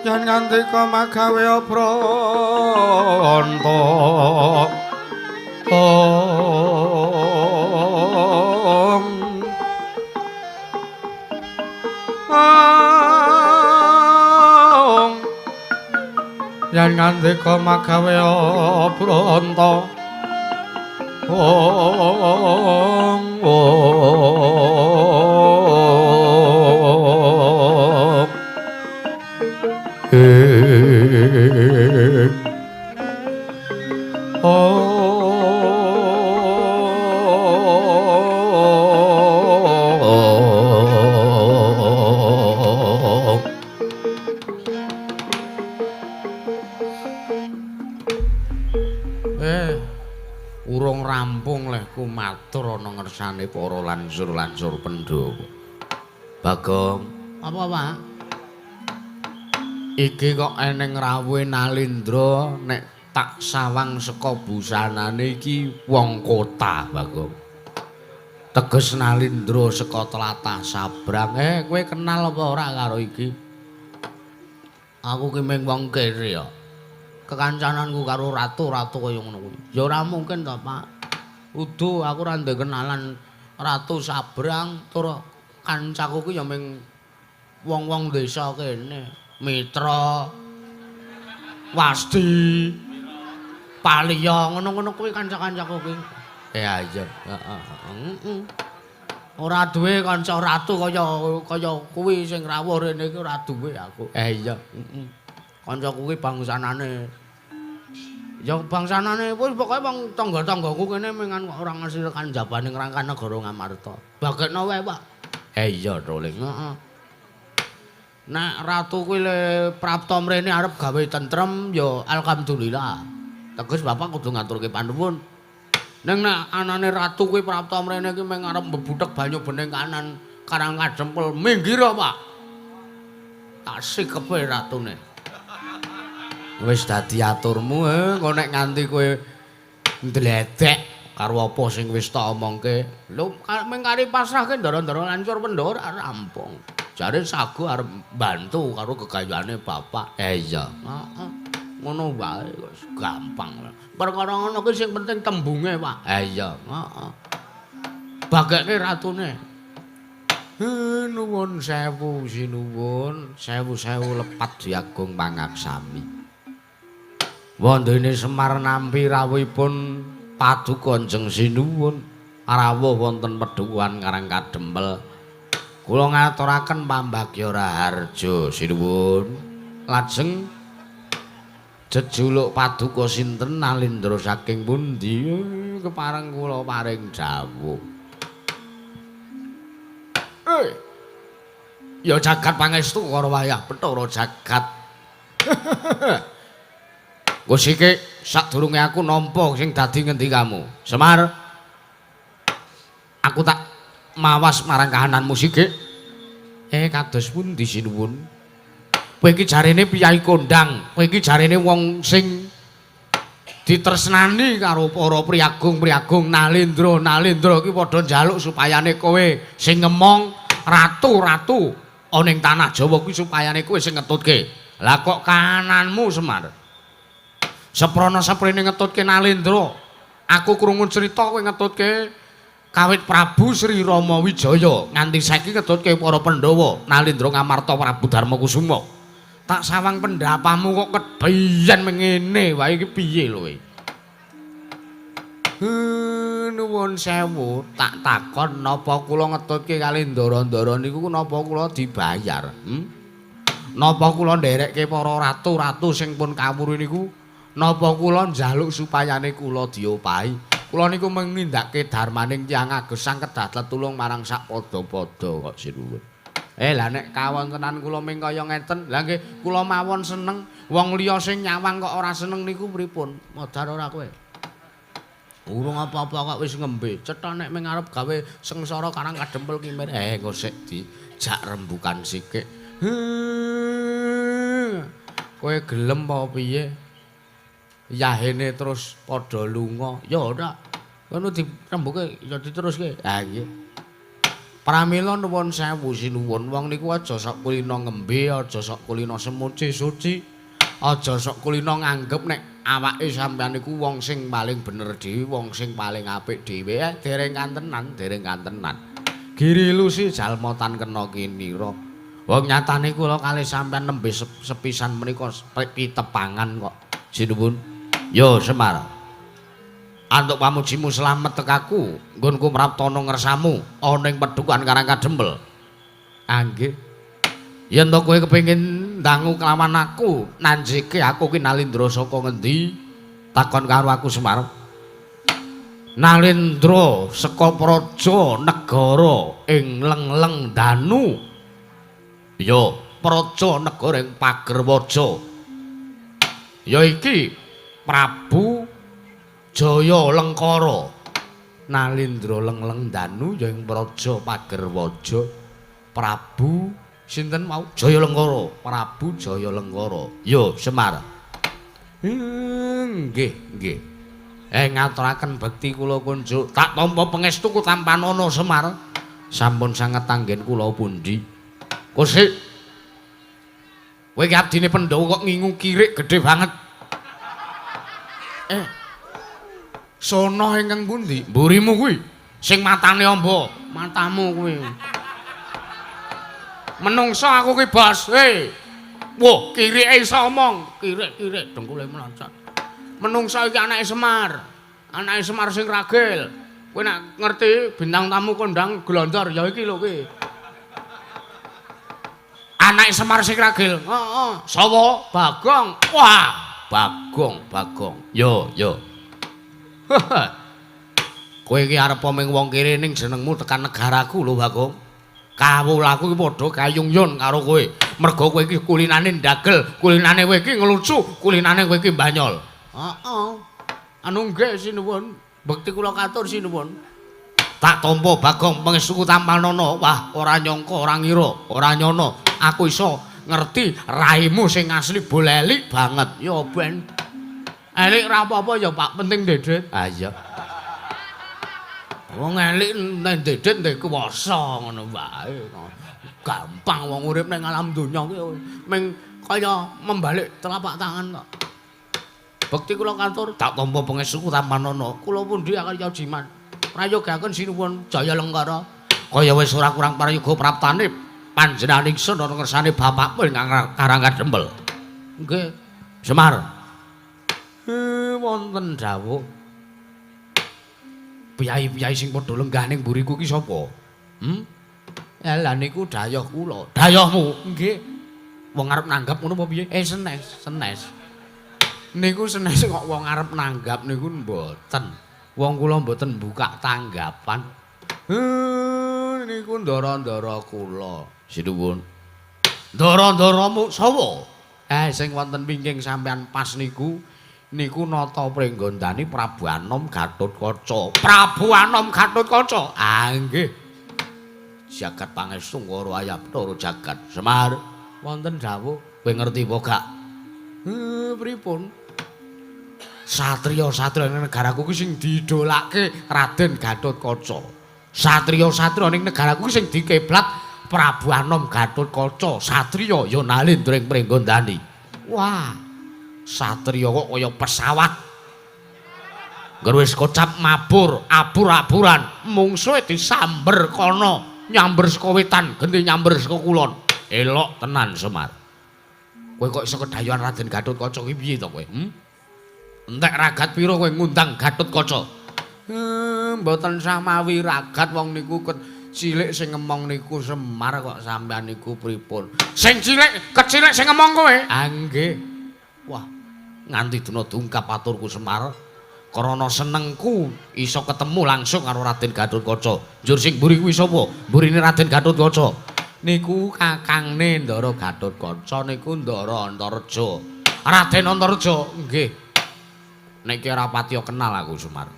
yen ngandika magawe obranta yen ngandika magawe obranta ong Urung rampung lehku matur ana ngersane para lansur-lansur Pandhawa. Bagong, apa Pak? Iki kok eneng rawuhe Nalindra nek tak sawang saka busanane iki wong kota, Bagong. Teges Nalindra saka tlatah Sabrang. Kowe kenal apa ora karo iki? Aku ki mung wong kere ya. Kekancananku karo ratu-ratu kaya ngono kuwi. Ya ora mungkin to, Pak. Udu aku ora ndek kenalan Ratu Sabrang tur kancaku ki ya mung wong-wong desa kene. Mitra, Wasti, Paliya ngono-ngono kuwi kanca-kancaku kuwi. Ya iya, heeh. Heeh. Ora duwe kanca ratu kaya kuwi sing rawuh rene iki ora duwe aku. Iya, heeh. Kancaku kuwi bangsanane Ya bangsanane wis pokoke wong tangga-tanggaku kene mengan kok ora ngerti rekan jabane ngrangkan negara Ngamarta. Bagekno wae, Pak. Iya, Roling. Heeh. Nek ratu kuwi le prapta mrene arep gawe tentrem ya alhamdulillah. Teges bapak kudu ngaturke panuwun. Ning nek anane ratu kuwi prapta mrene iki mung arep mbebutek banyu bening kanan Karang Kadempel minggir, Pak. Tak sikepe ratune. Wis dadi aturmu, engko nek nganti kowe ndledek karo apa sing wis tak omongke. Lho, mung kari pasrahke ndara-ndara lancur Pandhawa rampung. Jare sago arep bantu karo gegayane bapak. Iya. Heeh. Ngono wae kok gampang. Perkara ngono kuwi sing penting tembunge, Pak. Iya. Heeh. Bagekke ratune. Nuwun sewu sinuwun, sewu-sewu lepat diagung pangaksami. Wondene Semar nampi rawuhipun Paduka Kanjeng Sinuwun rawuh wonten Pedhukuhan Karang Kadempel. Kula ngaturaken pambagya raharja sinuwun. Lajeng jejuluk Paduka sinten Nalindra saking pundi kepareng kula paring dawuh. Ya jagat pangestu karo wayah Bathara jagat. Wis iki sadurunge aku nampa sing dadi ngendikamu. Semar. Aku tak mawas marang kahananmu sithik. Kados pundi sinuwun? Kowe iki jarene piyayi kondang, kowe iki jarene wong sing ditresnani karo para priyagung-priyagung Nalindra-nalindra iki padha njaluk supayane kowe sing ngemong ratu-ratu ana ing tanah Jawa kuwi supayane kowe sing ngetutke. Lah kok kahananmu Semar? Seprana seprene ngetutke Nalindra. Aku krungu crita kowe ngetutke kawit Prabu Sri Rama Wijaya nganti saiki ngetutke para Pandhawa Nalindra Ngamarta Prabu Darma Kusuma. Tak sawang pendapamu kok kebiyen mengene wae iki piye lho kowe? Nuwun sewu, tak takon napa kula ngetutke kali ndara-ndara niku napa kula dibayar? Napa kula nderekke para ratu-ratu sing pun kawruh niku? Napa kula njaluk supayane kula diopahi? Kula niku mung nindakake darmaning tiyang agesang kedah tetulung marang sak padha-padha kok sinuwun. Lah nek kawontenan kula ming kaya ngeten, lah nggih kula mawon seneng. Wong liya sing nyawang kok ora seneng niku pripun? Modar ora kowe? Urung apa-apa kok wis ngembe. Cetha nek ming arep gawe sengsara Karang Kadempel ki mir. Engko sik dijak rembukan sithik. Kowe gelem apa piye? Yahene terus padha lunga. Ya ora. Ngono dirembuke ya diteruske. Ha nggih. Pramila nuwun sewu sinuwun, wong niku aja sok kulina ngembe, aja sok kulina semuci suci, aja sok kulina nganggep nek awake sampeyan niku wong sing paling bener dhewe, wong sing paling apik dhewe. Dereng kantenan, dereng kantenan. Giri ilusi jalma tan kena kinira. Wong nyatane kula kalih sampeyan nembe sepisan menika pitepangan kok. Sinuwun. Yo Semar. Antuk pamujimu slamet tekaku, nggonku mraptana ngersamu ana ing Pedhukuhan Karang Kadempel. Nggih. Yen to kowe kepengin ndangu kelawan aku, nanjike aku ki Nalindra saka ngendi? Takon karo aku Semar. Nalindra saka praja negara ing Lengleng Danu. Ya, praja negara ing Pagerwaja. Ya iki Prabu Jaya Lengkara. Nalindra Lengleng Danu ya ing praja Pagerwaja. Prabu sinten mau? Jaya Lengkara. Prabu Jaya Lengkara. Yo Semar. Nggih, nggih. Ngaturaken bekti kula kunjuk. Tak tampa pangestu kutampanana Semar. Sampun sanget anggen kula pundi? Kusik. Kowe iki abdine Pandhawa kok ngingu kirik gedhe banget. Sono ingkang pundi? Mburimu kuwi sing matane amba, matamu kuwi. Menungso aku ki, Bos. Hei. Wah, kirike iso omong. Kirik-kirik dengkule mlocot. Menungso iki anake Semar. Anake Semar sing ragil. Kowe nek ngerti bintang tamu kondang glondor ya iki lho kuwi. Anake Semar sing ragil. Heeh. Sawa Bagong. Wah, Bagong, Bagong. Yo, yo. Kowe iki arep ming wong kere ning jenengmu tekan negaraku lho, Bagong. Kawulaku iki padha kayungyun karo kowe. Mergo kowe iki kulinane ndagel, kulinane kowe iki ngelucu, kulinane kowe iki banyol. Heeh. Anu nggih sinuwun, bekti kula katur sinuwun. Tak tampa Bagong pangestuku tampanana. Wah, ora nyangka, ora ngira, ora nyono. Aku iso ngerti raimu sing asli bolelik banget. Ya ben. Elik ra apa-apa ya, Pak, penting dedet. Ah iya. Wong elik nek dedet ndek kuwasa ngono wae. Gampang wong urip ning alam donya ki ming kaya membalik telapak tangan kok. Bekti kula kantor tak tampa pangestuku tampanana. Kula pundi akarya jimat. Prayogaken sinuwun Jaya Lengkara. Kaya wis ora kurang prayoga praptane panjenengan ingsun ana ngersane bapakmu ing Karang Kadempel. Nggih. Semar. Wonten dawuh. Piyai-piyai sing padha lenggah ning mburiku ki sapa? Lah niku dayoh kula. Dayohmu? Nggih. Wong arep nanggap ngono apa piye? Senes, senes. Niku senes kok wong arep nanggap niku mboten. Wong kula mboten buka tanggapan. Niku ndara-ndara kula. Sinuwun. Ndara-ndaramu sapa? Sing wonten wingking sampean pas niku niku nata pringgondani Prabu Anom Gatotkaca. Prabu Anom Gatotkaca. Ah nggih. Jagat pangestu karo ayah Bathara jagat. Semar, wonten dawuh. Kowe ngerti apa gak? Pripun? Satriya-satriya ning negaraku ki sing diidolake Raden Gatotkaca. Satriya-satriya ning negaraku ki sing dikeblat Prabu Anom Gatotkaca. Satriya ya nalindra ing Pringgondani. Wah, satriya kok kaya pesawat. Ngger wis kocap mabur, abur-aburan, mungsuhe disamber kono, nyamber saka wetan, genti nyamber saka kulon. Elok tenan Semar. Kowe kok iso kedayohan Raden Gatotkaca ki piye to kowe? Entek ragat pira kowe ngundang Gatotkaca? Mboten samawi ragat wong niku cilik sing ngemong niku Semar kok sampean niku pripun? Sing cilik, kecilik sing ngemong kowe? Ah nggih. Wah, nganti dina dungkap aturku Semar. Krana senengku iso ketemu langsung karo Raden Gatotkaca. Njur sing mburi kuwi sapa? Mburine Raden Gatotkaca. Niku kakangne Ndara Gatotkaca niku Ndara Antareja. Raden Antareja, nggih. Nek ki ora patiya kenal aku Semar.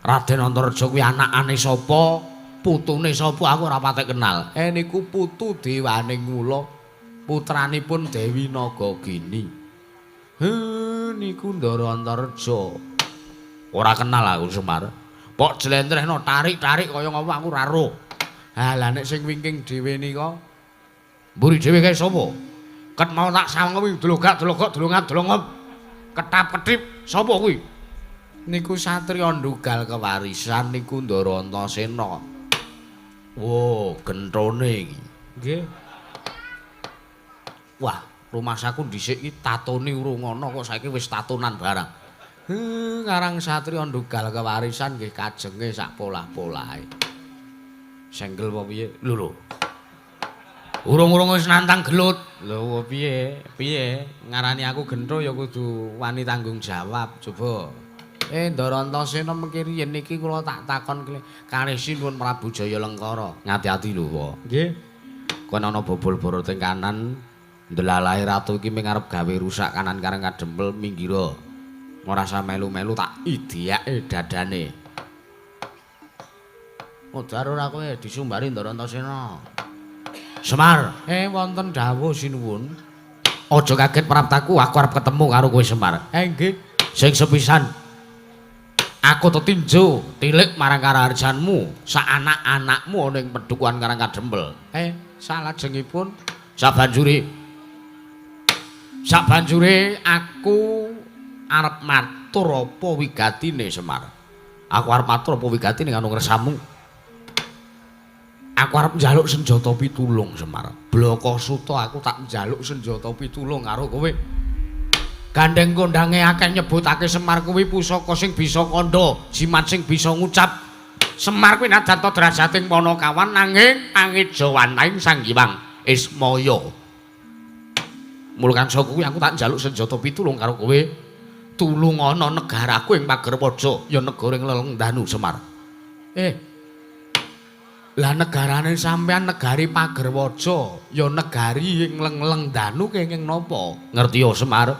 Raden Antareja kuwi anakane sapa? Putune sapa aku ora patek kenal. Niku putu Dewaning Mula, putranipun Dewi Nagagini. Niku Ndara Antareja. Ora kenal aku Semar. Pok jlentrehno tarik-tarik kaya ngopo aku ora roh. Ha lah nek sing wingking dhewe nika mburi dhewe kae sapa? Ket mau tak sawang kuwi dlogak-dlogok dlongat-dlongop. Ketap-ketip sapa kuwi? Niku satriya ndugal kewarisan niku Ndara Antasena. Wo, genthone iki. Nggih. Wah, rumasaku dhisik iki tatone urung ana kok saiki wis tatonan barang. Ngarang satriya ndugal kewarisan nggih kajenge sak polah-polahe. Senggel apa piye? Lho lho. Urung-urung wis nantang gelut. Lho piye? Piye? Ngarani aku gentho ya kudu wani tanggung jawab, coba. Ndara Antasena mengki riyen niki kula tak takon kalih Sinuwun Prabu Jaya Lengkara. Ngati-ati lho, Pak. Nggih. Kon ana bobol borote kanan, ndelalahe ratu iki ming arep gawe rusak kanan Karang Kadempel minggiro. Ora usah melu-melu tak idyake dadane. Modar ora kowe disumbari Ndara Antasena. Semar, wonten dawuh sinuwun. Aja kaget praptaku, aku arep ketemu karo kowe Semar. Nggih. Sing sepisan aku tetinju tilik marang karaharjanmu, sak anak-anakmu ana ing pedukuhan Karang Kadempel. Salajengipun sabanjure aku arep matur apa wigatine Semar. Aku arep matur apa wigatine karo ngersamu. Aku arep njaluk senjata pitulung Semar. Blaka Suta aku tak njaluk senjata pitulung karo kowe. Gandeng kondange akeh nyebutake Semar kuwi pusaka sing bisa kandha, jimat sing bisa ngucap. Semar kuwi nadan ta derajating Panakawan nanging angejawantaing Sang Hyang Ismaya. Mula kang saka kuwi aku tak njaluk senjata pitulung karo kowe. Tulung ana negaraku ing Pagerwaja, ya negara ing Leleng Danu Semar. Lah negarane sampean negari Pagerwaja, ya negari ing Lengleng Danu kenging napa? Ngerti ya Semar?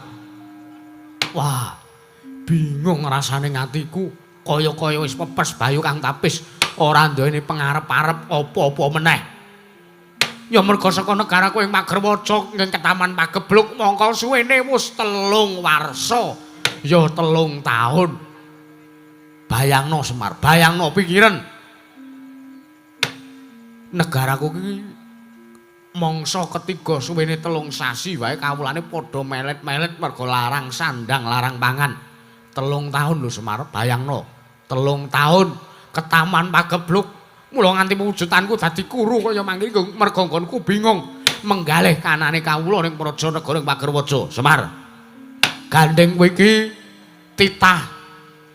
Wah, bingung rasane atiku, kaya-kaya wis pepes bayu kang tapis, ora duweni pengarep-arep apa-apa meneh. Ya merga saka negaraku ing Pagerwaja ing Ketaman Pagebluk mongko suwene wis 3 warsa, ya 3 taun. Bayangno Semar, bayangno pikiran. Negaraku iki mangsa ketiga suwene 3 sasi wae kawulane padha melet-melet merga larang sandang, larang pangan. 3 taun lho Semar, bayangno. 3 taun Ketaman Pagebluk. Mula nganti wujudanku dadi kuru kaya mangke merga nggonku bingung menggalih kanane kawula ning praja negara ing Pagerwaja. Semar. Gandeng kowe iki titah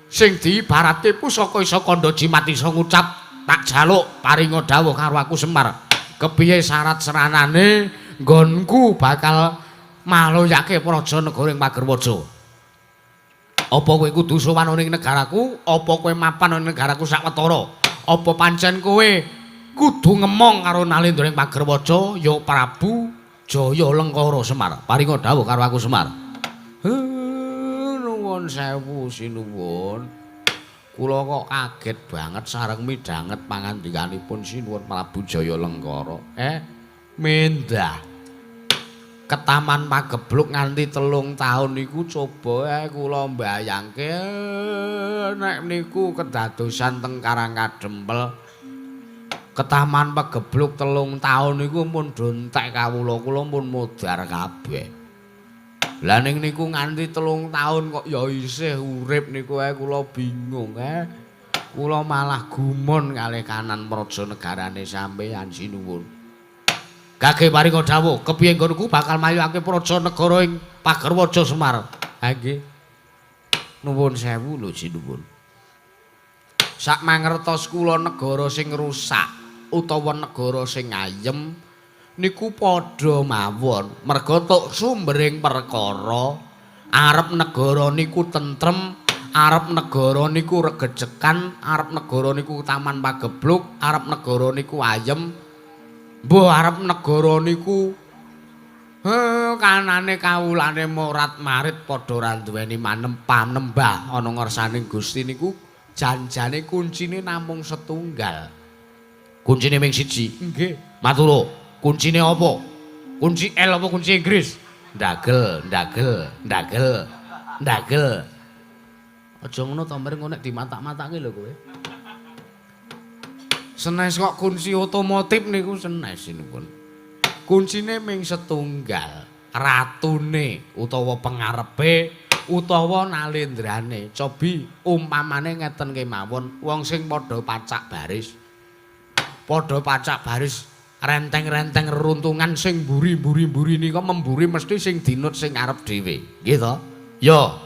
sing diibaratke pusaka isa kandha jimat isa ngucap tak jaluk paringa dawuh karo aku Semar. Kepiye syarat seranane nggonku bakal maloyake praja negara ing Pagerwaja? Apa kowe kudu sowan ning negaraku? Apa kowe mapan ning negaraku sawetara? Apa pancen kowe kudu ngemong karo Nalendra ing Pagerwaja ya Prabu Jaya Lengkara Semar? Paringa dawuh karo aku Semar. Nuwun sewu sinuwun. Kula kok kaget banget sareng midhanget pangandikanipun sinuwun Prabu Jaya Lengkara. Mendah. Ketaman Pagebluk nganti 3 taun niku coba kula mbayangke nek niku kedadosan teng Karang Kadempel. Ketaman Pagebluk 3 taun niku pun do entek kawula, kula pun modar kabeh. Lah ning niku nganti 3 taun kok ya isih urip niku ae kula bingung. Kula malah gumun kalih kanan praja negarane sampeyan sinuwun. Gage paringa dawuh, kepiye nggonku bakal mayuake praja negara ing Pagerwaja Semar? Ha nggih. Nuwun sewu lho sinuwun. Sak mangertos kula negara sing rusak utawa negara sing ayem niku padha mawon. Merga tok sumbering perkara arep negara niku tentrem, arep negara niku regejekan, arep negara niku Taman Pagebluk, arep negara niku ayem. Mbuh arep negara niku kanane kawulane morat-marit padha ora duweni panembah ana ngersaning Gusti niku janjane kuncine namung setunggal. Kuncine ming siji. Nggih. Maturo, kuncine apa? Kunci L apa kunci Inggris? Ndagel, ndagel, ndagel, ndagel. Aja ngono to, mrene nek dimatak-matake lho kowe. Senes kok kunci otomotif niku senes niku. Kuncine ming setunggal, ratune utawa pengarepe utawa nalendrane. Cobi umpamane ngeten kemawon, wong sing padha pacak baris. Padha pacak baris renteng-renteng reruntungan sing mburi-mburi-mburi nika memburi mesti sing dinut sing arep dhewe. Nggih to? Ya.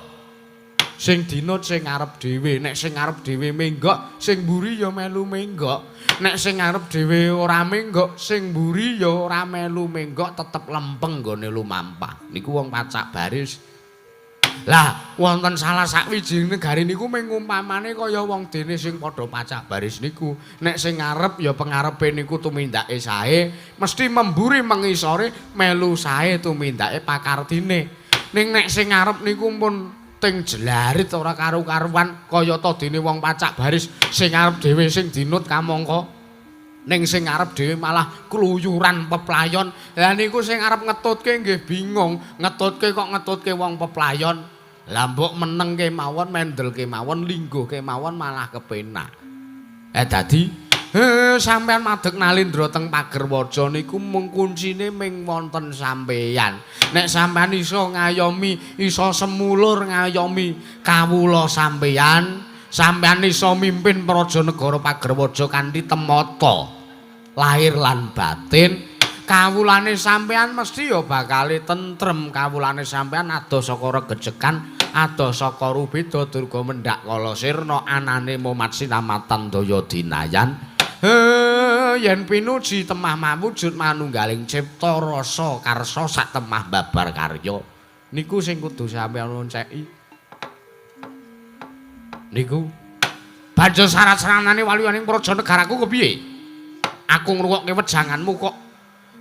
Sing dinut sing arep dhewe, nek sing arep dhewe menggok, sing mburi ya melu menggok. Nek sing arep dhewe ora menggok, sing mburi ya ora melu menggok, tetep lempeng nggone lumampah. Niku wong pacak baris. Lah, wonten salah sawijining negari niku mung umpamane kaya wong dene sing padha pacak baris niku. Nek sing ngarep ya pengarepe niku tumindake sae, mesti memburi mengisore melu sae tumindake pakartine. Ning nek sing ngarep niku pun ting jlarit ora karu-karuan kaya ta dene wong pacak baris sing ngarep dhewe sing dinut kamangka, ning sing ngarep dhewe malah kluyuran peplayon. Lah niku sing arep ngetutke nggih bingung, ngetutke kok ngetutke wong peplayon. Lah mbok meneng kemawon, mendel kemawon, lingguh kemawon malah kepenak. Dadi sampean madeg Nalendra teng Pagerwaja niku mung kuncine ming wonten sampeyan. Nek sampean iso ngayomi, iso semulur ngayomi kawula sampeyan, sampeyan iso mimpin praja negara Pagerwaja kanthi temata lahir lan batin. Kawulane sampeyan mesti ya bakale tentrem, kawulane sampeyan adoh saka regejekan, adoh saka rubeda durga mendhak kala sirna anane momat sinamatan daya dinayan. Yen pinuji temah mawujud manunggaling cipta rasa karsa sak temah babar karya. Niku sing kudu sampeyan lonceki. Niku banjur syarat-saranane waluyaning praja negaraku kepiye? Aku ngrungokke wejanganmu kok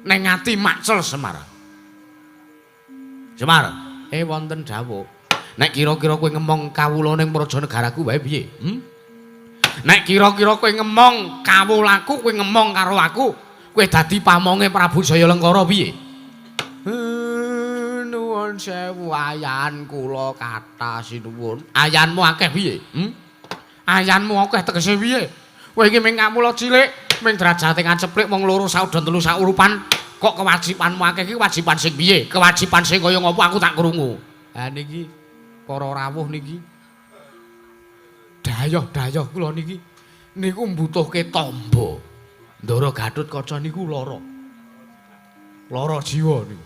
ning ati macel Semar. Semar, wonten dawuh. Nek kira-kira kowe ngemong kawula ning praja negaraku wae piye? Nek kira-kira kowe ngemong kawulaku, kowe ngemong karo aku, kowe dadi pamonge Prabu Jaya Lengkara piye? Nuwun sewu ayan kula kathah sinuwun. Ayanmu akeh piye? Ayanmu akeh tegese piye? Kowe iki ming kawula cilik, ming derajate ngaceplik wong loro saudon telu saurupan, kok kewajibanmu akeh iki kewajiban sing piye? Kewajiban sing kaya ngopo aku tak krungu. Ha niki para rawuh niki dayoh-dayoh kula niki niku mbutuhke tamba. Ndara Gatotkaca niku lara. Lara jiwa niku.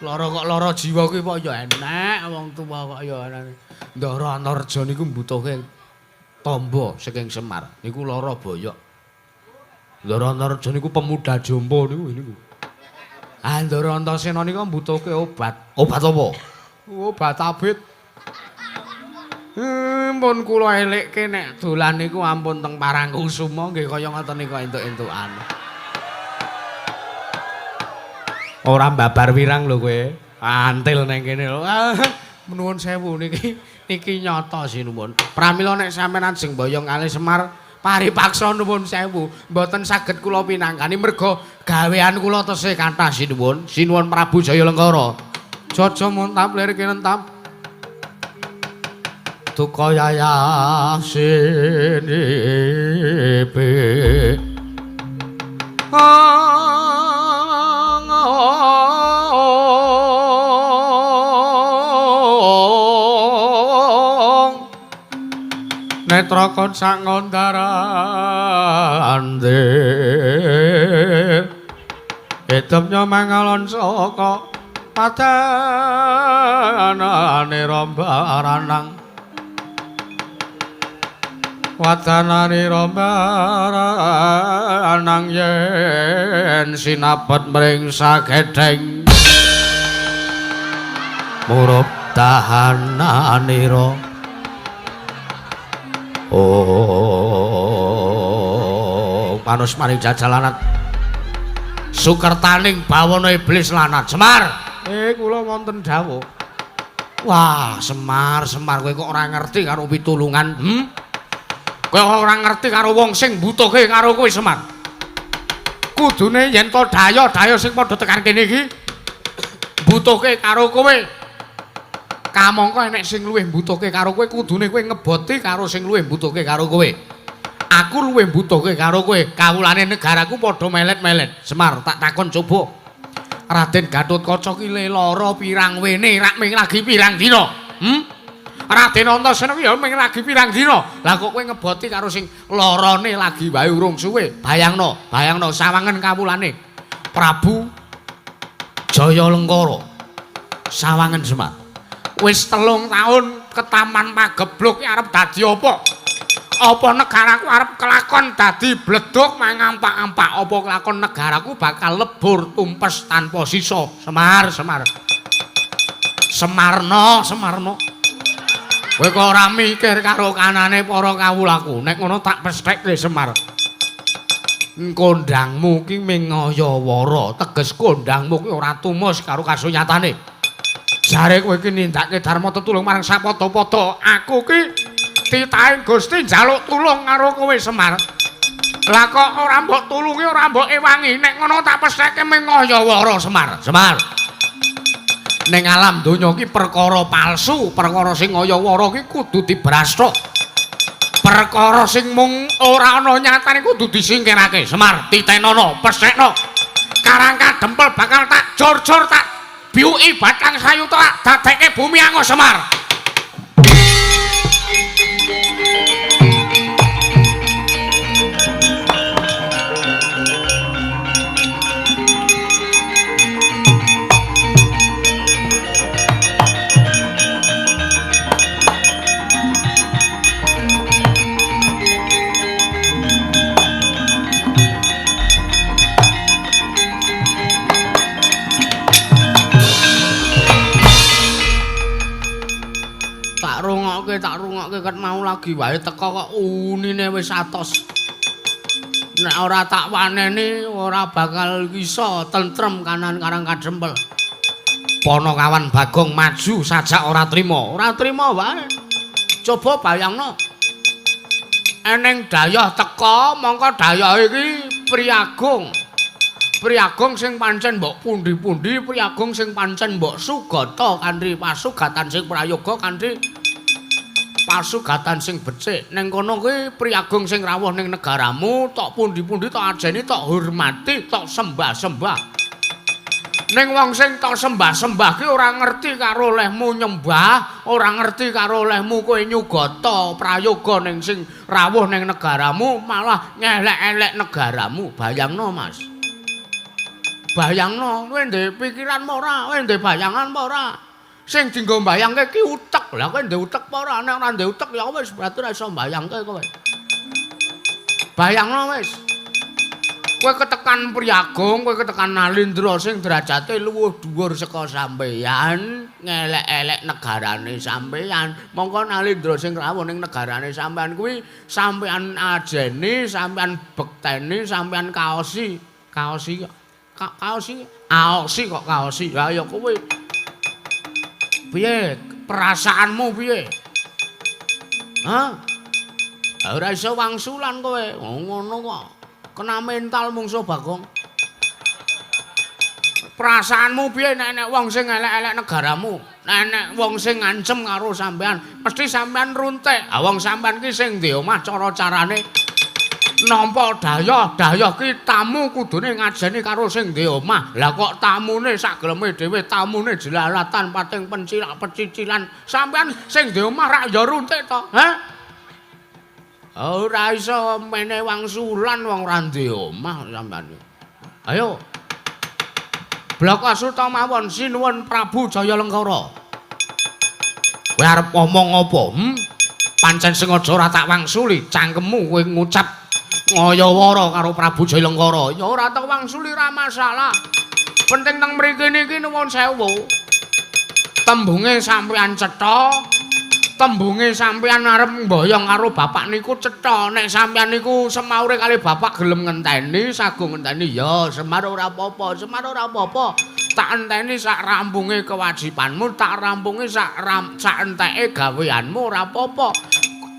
Lara kok lara jiwa kuwi kok ya enek wong tuwa kok ya enek. Ndara Antarja niku mbutuhke tamba saking Semar. Niku lara boyok. Ndara Antarja niku pemuda jompo niku niku. Ah Ndara Antasena niku mbutuhke obat. Obat apa? Obat abit. Ampun kula elekke nek dolan niku ampun teng Parangkusuma nggih kaya ngoten niku entuk-entukan. Ora babar wirang lho kowe. Antil nang kene lho. Nuwun sewu niki niki nyata sinuwun. Pramila nek sampeyan ajeng boyong kalih Semar paripaksa nuwun sewu mboten saged kula pinangkani merga gawean kula tesih kathah sinuwun. Sinuwun Prabu Jaya Lengkara. Jaja muntap lir kinentap. Duka yayah sinipe netra kon sak ngondarande edemnya mangalon saka padanane rombaranang wadanane rombaranang yen sinabet mring sagedheng murup tahananira. Oh panus maring jajalanat sukertaning bawana iblis lanat. Semar, kula wonten dawuh. Wah, Semar, Semar kowe kok ora ngerti karo pitulungan? Kowe ora ngerti karo wong sing mbutuhke karo kowe Semar. Kudune yen to daya-daya sing padha tekan kene iki mbutuhke karo kowe. Kamangka enek sing luwih mbutuhke karo kowe, kudune kowe ngeboti karo sing luwih mbutuhke karo kowe. Aku luwih mbutuhke karo kowe, kawulane negaraku padha melet-melet. Semar, tak takon coba. Raden Gatotkaca ki lara pirang wene rak ming lagi pirang dina? Raden Antasena ki ya ming lagi pirang dina. Lah kok kowe ngeboti karo sing larane lagi wae urung suwe. Bayangno, bayangno sawangen kawulane Prabu Jaya Lengkara. Sawangen Semar. Wis 3 taun ketaman pagebluk ki arep dadi apa? Apa negaraku arep kelakon dadi bleduk mangampak-ampak? Apa kelakon negaraku bakal lebur tumpes tanpa sisa? Semar, Semar. Semarno, Semarno. Kowe kok ora mikir karo kanane para kawulaku. Nek ngono tak pesthek Semar. Kondangmu ki ming ngayawara, teges kondangmu ki ora tumus karo kasunyatane. Jare kowe iki nindakake dharma tetulung marang sapada-pada. Aku ki titahe Gusti njaluk tulung karo kowe Semar. Lah kok ora mbok tulungi, ora mbok ewangi. Nek ngono tak pestheke ming ngayawara Semar. Semar. Ning alam donya ki perkara palsu, perkara sing ngayawara ki kudu dibrasthok. Perkara sing mung ora ana nyatane kudu disingkirake. Semar, titenono, pesthekno. Karang kadempel bakal tak jor-jor tak biuki batang sayuta dadekke bumi angus Semar. ket mau lagi wae teka kok unine wis atos. Nek ora tak waneni ora bakal iso tentrem kanan Karang Kadempel. Ponokawan Bagong maju sajak ora trima. Ora trima wae. Coba bayangno. Eneng dayoh teka, mongko dayoh iki Priagung. Priagung sing pancen mbok pundi-pundi, Priagung sing pancen mbok sugata kanthi pasugatan sing prayoga kanthi pasugatan sing becik. Ning kono kuwi Priagung sing rawuh ning negaramu, tok pundi-pundi tok ajeni, tok hormati, tok sembah-sembah. Ning wong sing tok sembah-sembah ki ora ngerti karo olehmu nyembah, ora ngerti karo olehmu kowe nyugata prayoga ning sing rawuh ning negaramu, malah ngelek-elek negaramu. Bayangno, Mas. Bayangno, kowe ndek pikiran apa ora? Kowe ndek bayangan apa ora? Sing dienggo mbayangke ki utek. Lah kowe ndek utek apa ora? Nek ora ndek utek ya wis berarti ora iso mbayangke kowe. Bayangno wis. Kowe ketekan Priagung, kowe ketekan Nalindra sing derajate luwih dhuwur saka sampeyan, ngelek-elek negarane sampeyan. Mongko Nalindra sing rawuh ning negarane sampeyan kuwi sampeyan ajeni, sampeyan bekteni, sampeyan kaosi. Kaosi kok. Kaosi, aosi kok kaosi. Ya ya kowe. Piye perasaanmu piye? Hah? Ora iso wangsulan kowe. Ngono kok. Kena mental mungsuh Bagong. Perasaanmu piye nek nek wong sing elek-elek negaramu, nek nek wong sing ngancem karo sampean, mesti sampean runtik. Ah wong sampean ki sing ndek omah cara-carane nampa dayoh, dayoh ki tamu kudune ngajeni karo sing ndek omah. Lah kok tamune sak geleme dhewe, tamune jelalatan pating pencilak pecicilan. Sampean sing ndek omah rak ya runtik to, ha? Ora iso mene wangsulan wong ora ndek omah sampean. Ayo. Blaka Suta mawon sinuwun Prabu Jayalengkara. Kowe arep ngomong apa? Pancen sengaja ora tak wangsuli cangkemmu kowe ngucap ngayawara karo Prabu Jayalengkara. Ya ora tak wangsuli ora masalah. Penting teng mriki niki nuwun sewu. Tembunge sampean cetha. Tembunge sampean arep mboyong karo bapak niku cetha. Nek sampean niku semaure kali bapak gelem ngenteni, sagung ngenteni ya Semar ora apa-apa, Semar ora apa-apa. Tak enteni sak rampunge kewajibanmu, tak rampunge sak enteke gaweanmu ora apa-apa.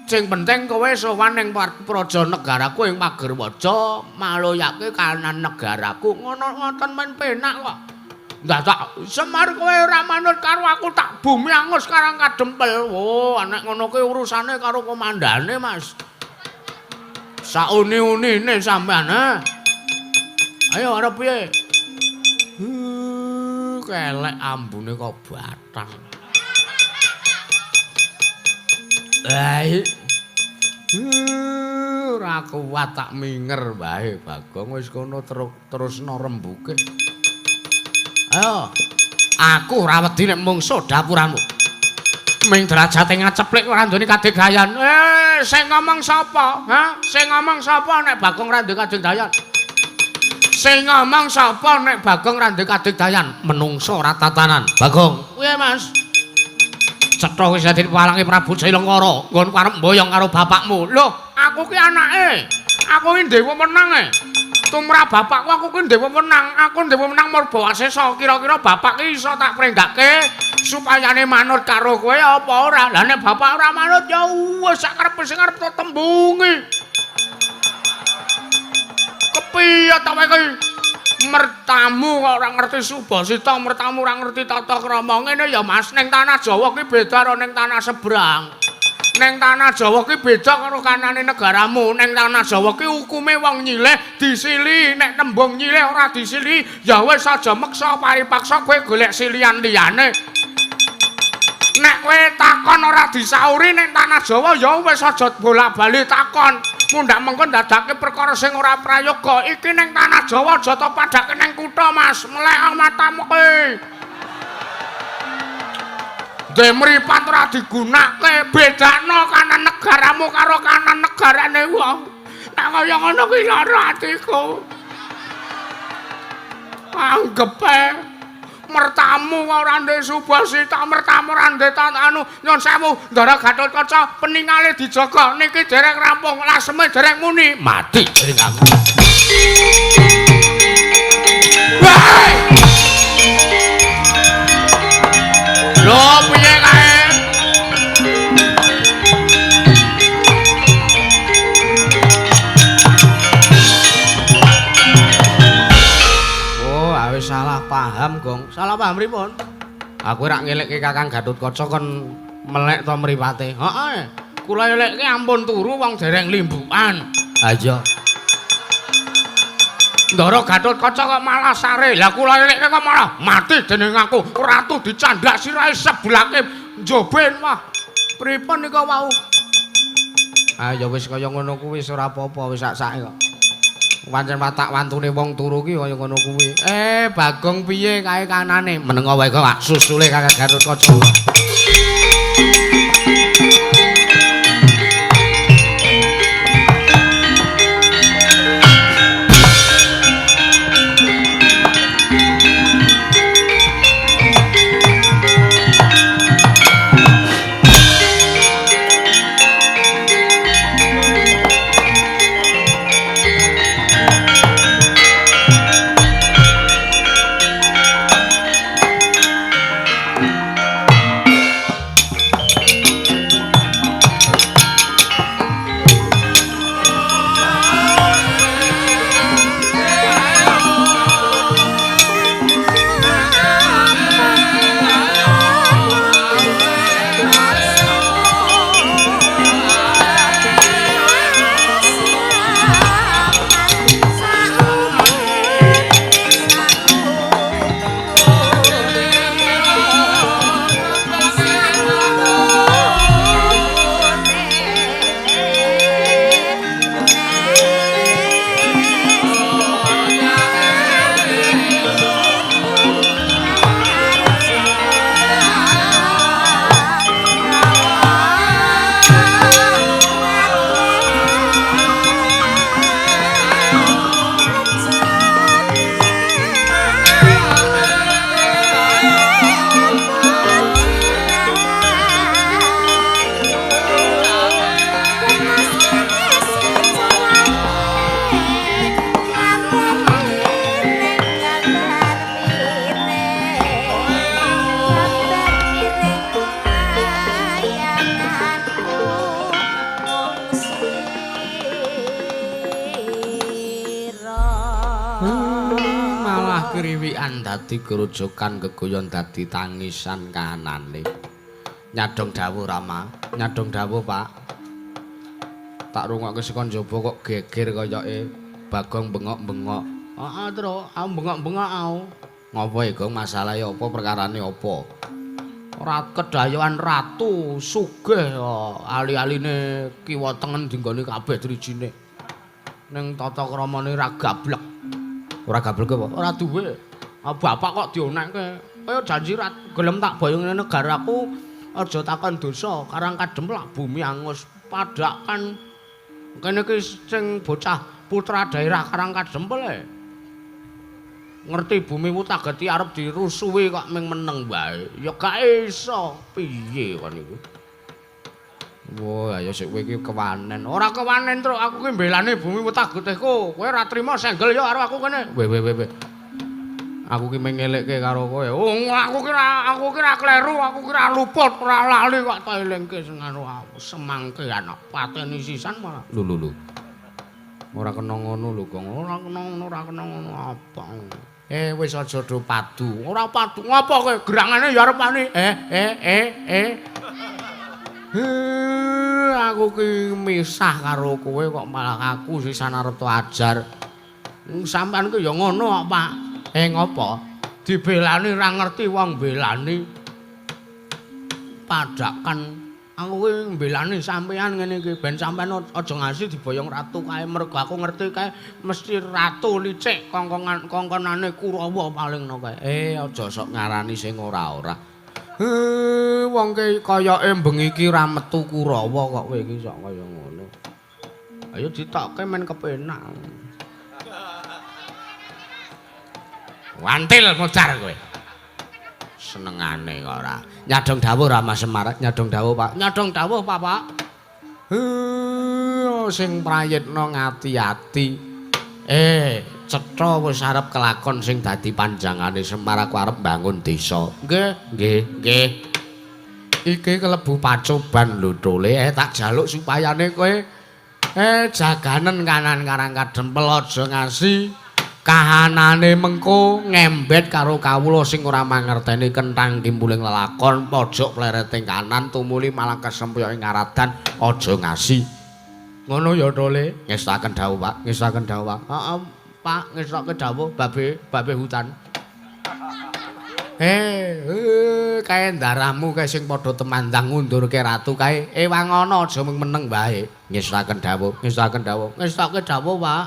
Sing penting kowe sowan ning praja negaraku ing Pagerwaja, maloyake kanan negaraku. Ngono ngoten men penak kok. Ndak tak Semar kowe ora manut karo aku tak bumi angus Karang Kadempel. Oh, nek ngono kuwi urusane karo komandane, Mas. Sauni-unine sampean, ha. Ayo arep piye? Kelek ambune kok batang. Ora kuat tak minger wae Bagong wis kono terusno rembuke. Ayo, aku ora wedi nek mungsuh dapuramu. Ming derajate ngaceplik ora nduweni kadegayan. Sing ngomong sapa? Ha? Sing ngomong sapa nek Bagong ora duwe kadegayan? Sing ngomong sapa nek Bagong ora duwe kadegayan? Menungso ora tatanan. Bagong, piye Mas? Cetha wis dadi palange Prabu Jayalengkara, nggon arep mboyong karo bapakmu. Loh, aku ki anake. Aku ki duwe wewenang e. Tumrap bapakku aku ki duwe wewenang. Aku duwe wewenang murba wasesa. Kira-kira bapak ki iso tak prenggake supayane manut karo kowe apa ora? Lah nek bapak ora manut ya wis sak karepe sing arep tak tembungi. Kepiye ta kowe iki? Mertamu kok ora ngerti subasita, mertamu ora ngerti tata krama. Ngene ya Mas, ning tanah Jawa ki beda karo ning tanah seberang. Ning tanah Jawa ki beda karo kanane negaramu. Ning tanah Jawa ki hukume wong nyileh disili, nek tembung nyileh ora disili ya wis aja meksa paripaksa kowe golek silian liyane. Nek kowe takon ora disauri ning tanah Jawa ya wis aja bolak-balik takon. Mundhak mengko ndadake perkara sing ora prayoga. Iki ning tanah Jawa aja to padake ning kutha Mas, melek matamu kowe. Ndek mripat ora digunake, bedakno kanan negaramu karo kanan negarane wong. Nek kaya ngono kuwi lara atiku. Anggepe Mertamu ora ndek subasita, mertamu ora ndek anu nyun sewu Ndara Gatotkaca peningale dijaga niki dereng rampung laseme dereng muni mati jering aku. Wah! Lho piye kae? Oh, wis salah paham, Gong. Salah paham pripun? Aku ora ngelekke Kakang Gatotkaca kon melek to mripate. Heeh. Kula elekke ampun turu wong dereng limbukan. Ha iya. Ndara Gatotkaca kok malah sare. Lah kula elekke kok malah mati dening aku. Ratu dicandak sirahe sebelake njoben wah. Pripun nika wau? Ah ya wis kaya ngono kuwi wis ora apa-apa wis sak-sake kok. Pancen watak wantune wong turu ki kaya ngono kuwi. Bagong piye kae kanane? Menengo wae kok susule Kakang Gatotkaca. Dadi grojokan gegoyon dadi tangisan kahanane. Nyadong dawuh Rama, nyadong dawuh Pak. Tak rungokke saka njaba kok geger kayake Bagong bengok-bengok. Heeh, Tru, aku bengok-bengok aku. Ngopo e, Gong, masalahe apa, perkarane apa? Ora kedayoan ratu sugih ali-aline kiwa tengen dinggoni kabeh drijine. Ning tata kramane ora gablek. Ora gablek apa? Ora duwe. Bapak kok dionekke. Kaya janji ra gelem tak boyong negaraku aja takon dosa, Karang Kadem lak bumi angus padhakan. Kene iki sing bocah putra daerah Karang Kadempel e. Ngerti bumi Wutageti arep dirusuhi kok ming meneng wae. Ya gak iso. Piye kon iku? Wah, ayo sik kowe iki kewanen. Ora kewanen, Truk. Aku ki mbelani bumi Wutagetihku. Kowe ora trima senggel ya karo aku kene. Weh weh weh. Aku ki mengelekke karo kowe. Oh, aku kira kleru, aku kira luput, ora lali kok tak elingke sing anu aku semangke anak pateni sisan malah. Lho lho lho. Ora kena ngono lho, Gong. Ora kena ngono, ora kena ngono apa. Wis aja do padu. Ora padu. Ngopo kowe gerangane ya arep ani. Aku ki misah karo kowe kok malah aku sisan arep to ajar. Sampeyan ki ya ngono kok, Pak. Ngopo? Dibelani ra ngerti wong belani. Padhakan aku kuwi mbelani sampean ngene iki ben sampean aja ngasi diboyong ratu kae mergo aku ngerti kae mesti ratu licik kongkongan kongkonane Kurawa paling no kae. Aja sok ngarani sing ora-ora. Wong ki kayake bengi iki ra metu Kurawa kok kowe iki sok kaya ngono. Ayo ditokke men kepenak. Wantil modar kowe. Senengane kok ora. Nyadong dawuh Rama Semar, nyadong dawuh Pak. Nyadong dawuh Pak, Pak. Sing prayitna ngati-ati. Cetha wis arep kelakon sing dadi panjangane Semar, aku arep mbangun desa. Nggih, nggih, nggih. Iki kelebu pacoban lho Tole, tak jaluk supayane kowe jaganen kanan karang kadempel aja ngasi kahanane mengko ngembet karo kawula sing ora mangerteni kenthang kimpuling lelakon pojok plereting kanan tumuli malah kesempyok ing ngaradan aja ngasi. Ngono ya Tole, ngestaken dawuh Pak, ngestaken dawuh Pak. Heeh, Pak, ngestake dawuh babe, babe hutan. Kae ndaramu kae sing padha temandang ngundurke ratu kae. Wangono aja mung meneng wae. Ngestaken dawuh, ngestaken dawuh, ngestake dawuh, Pak.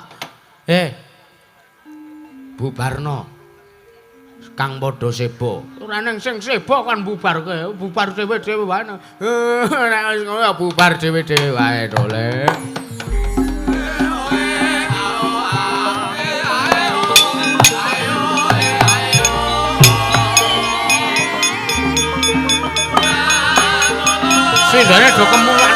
Bubarno. Kang padha seba. Ora neng sing seba kon bubarke, bubar dhewe-dhewe wae. Nek wis ngono ya bubar dhewe-dhewe wae, Tole. Sindane do kemulan.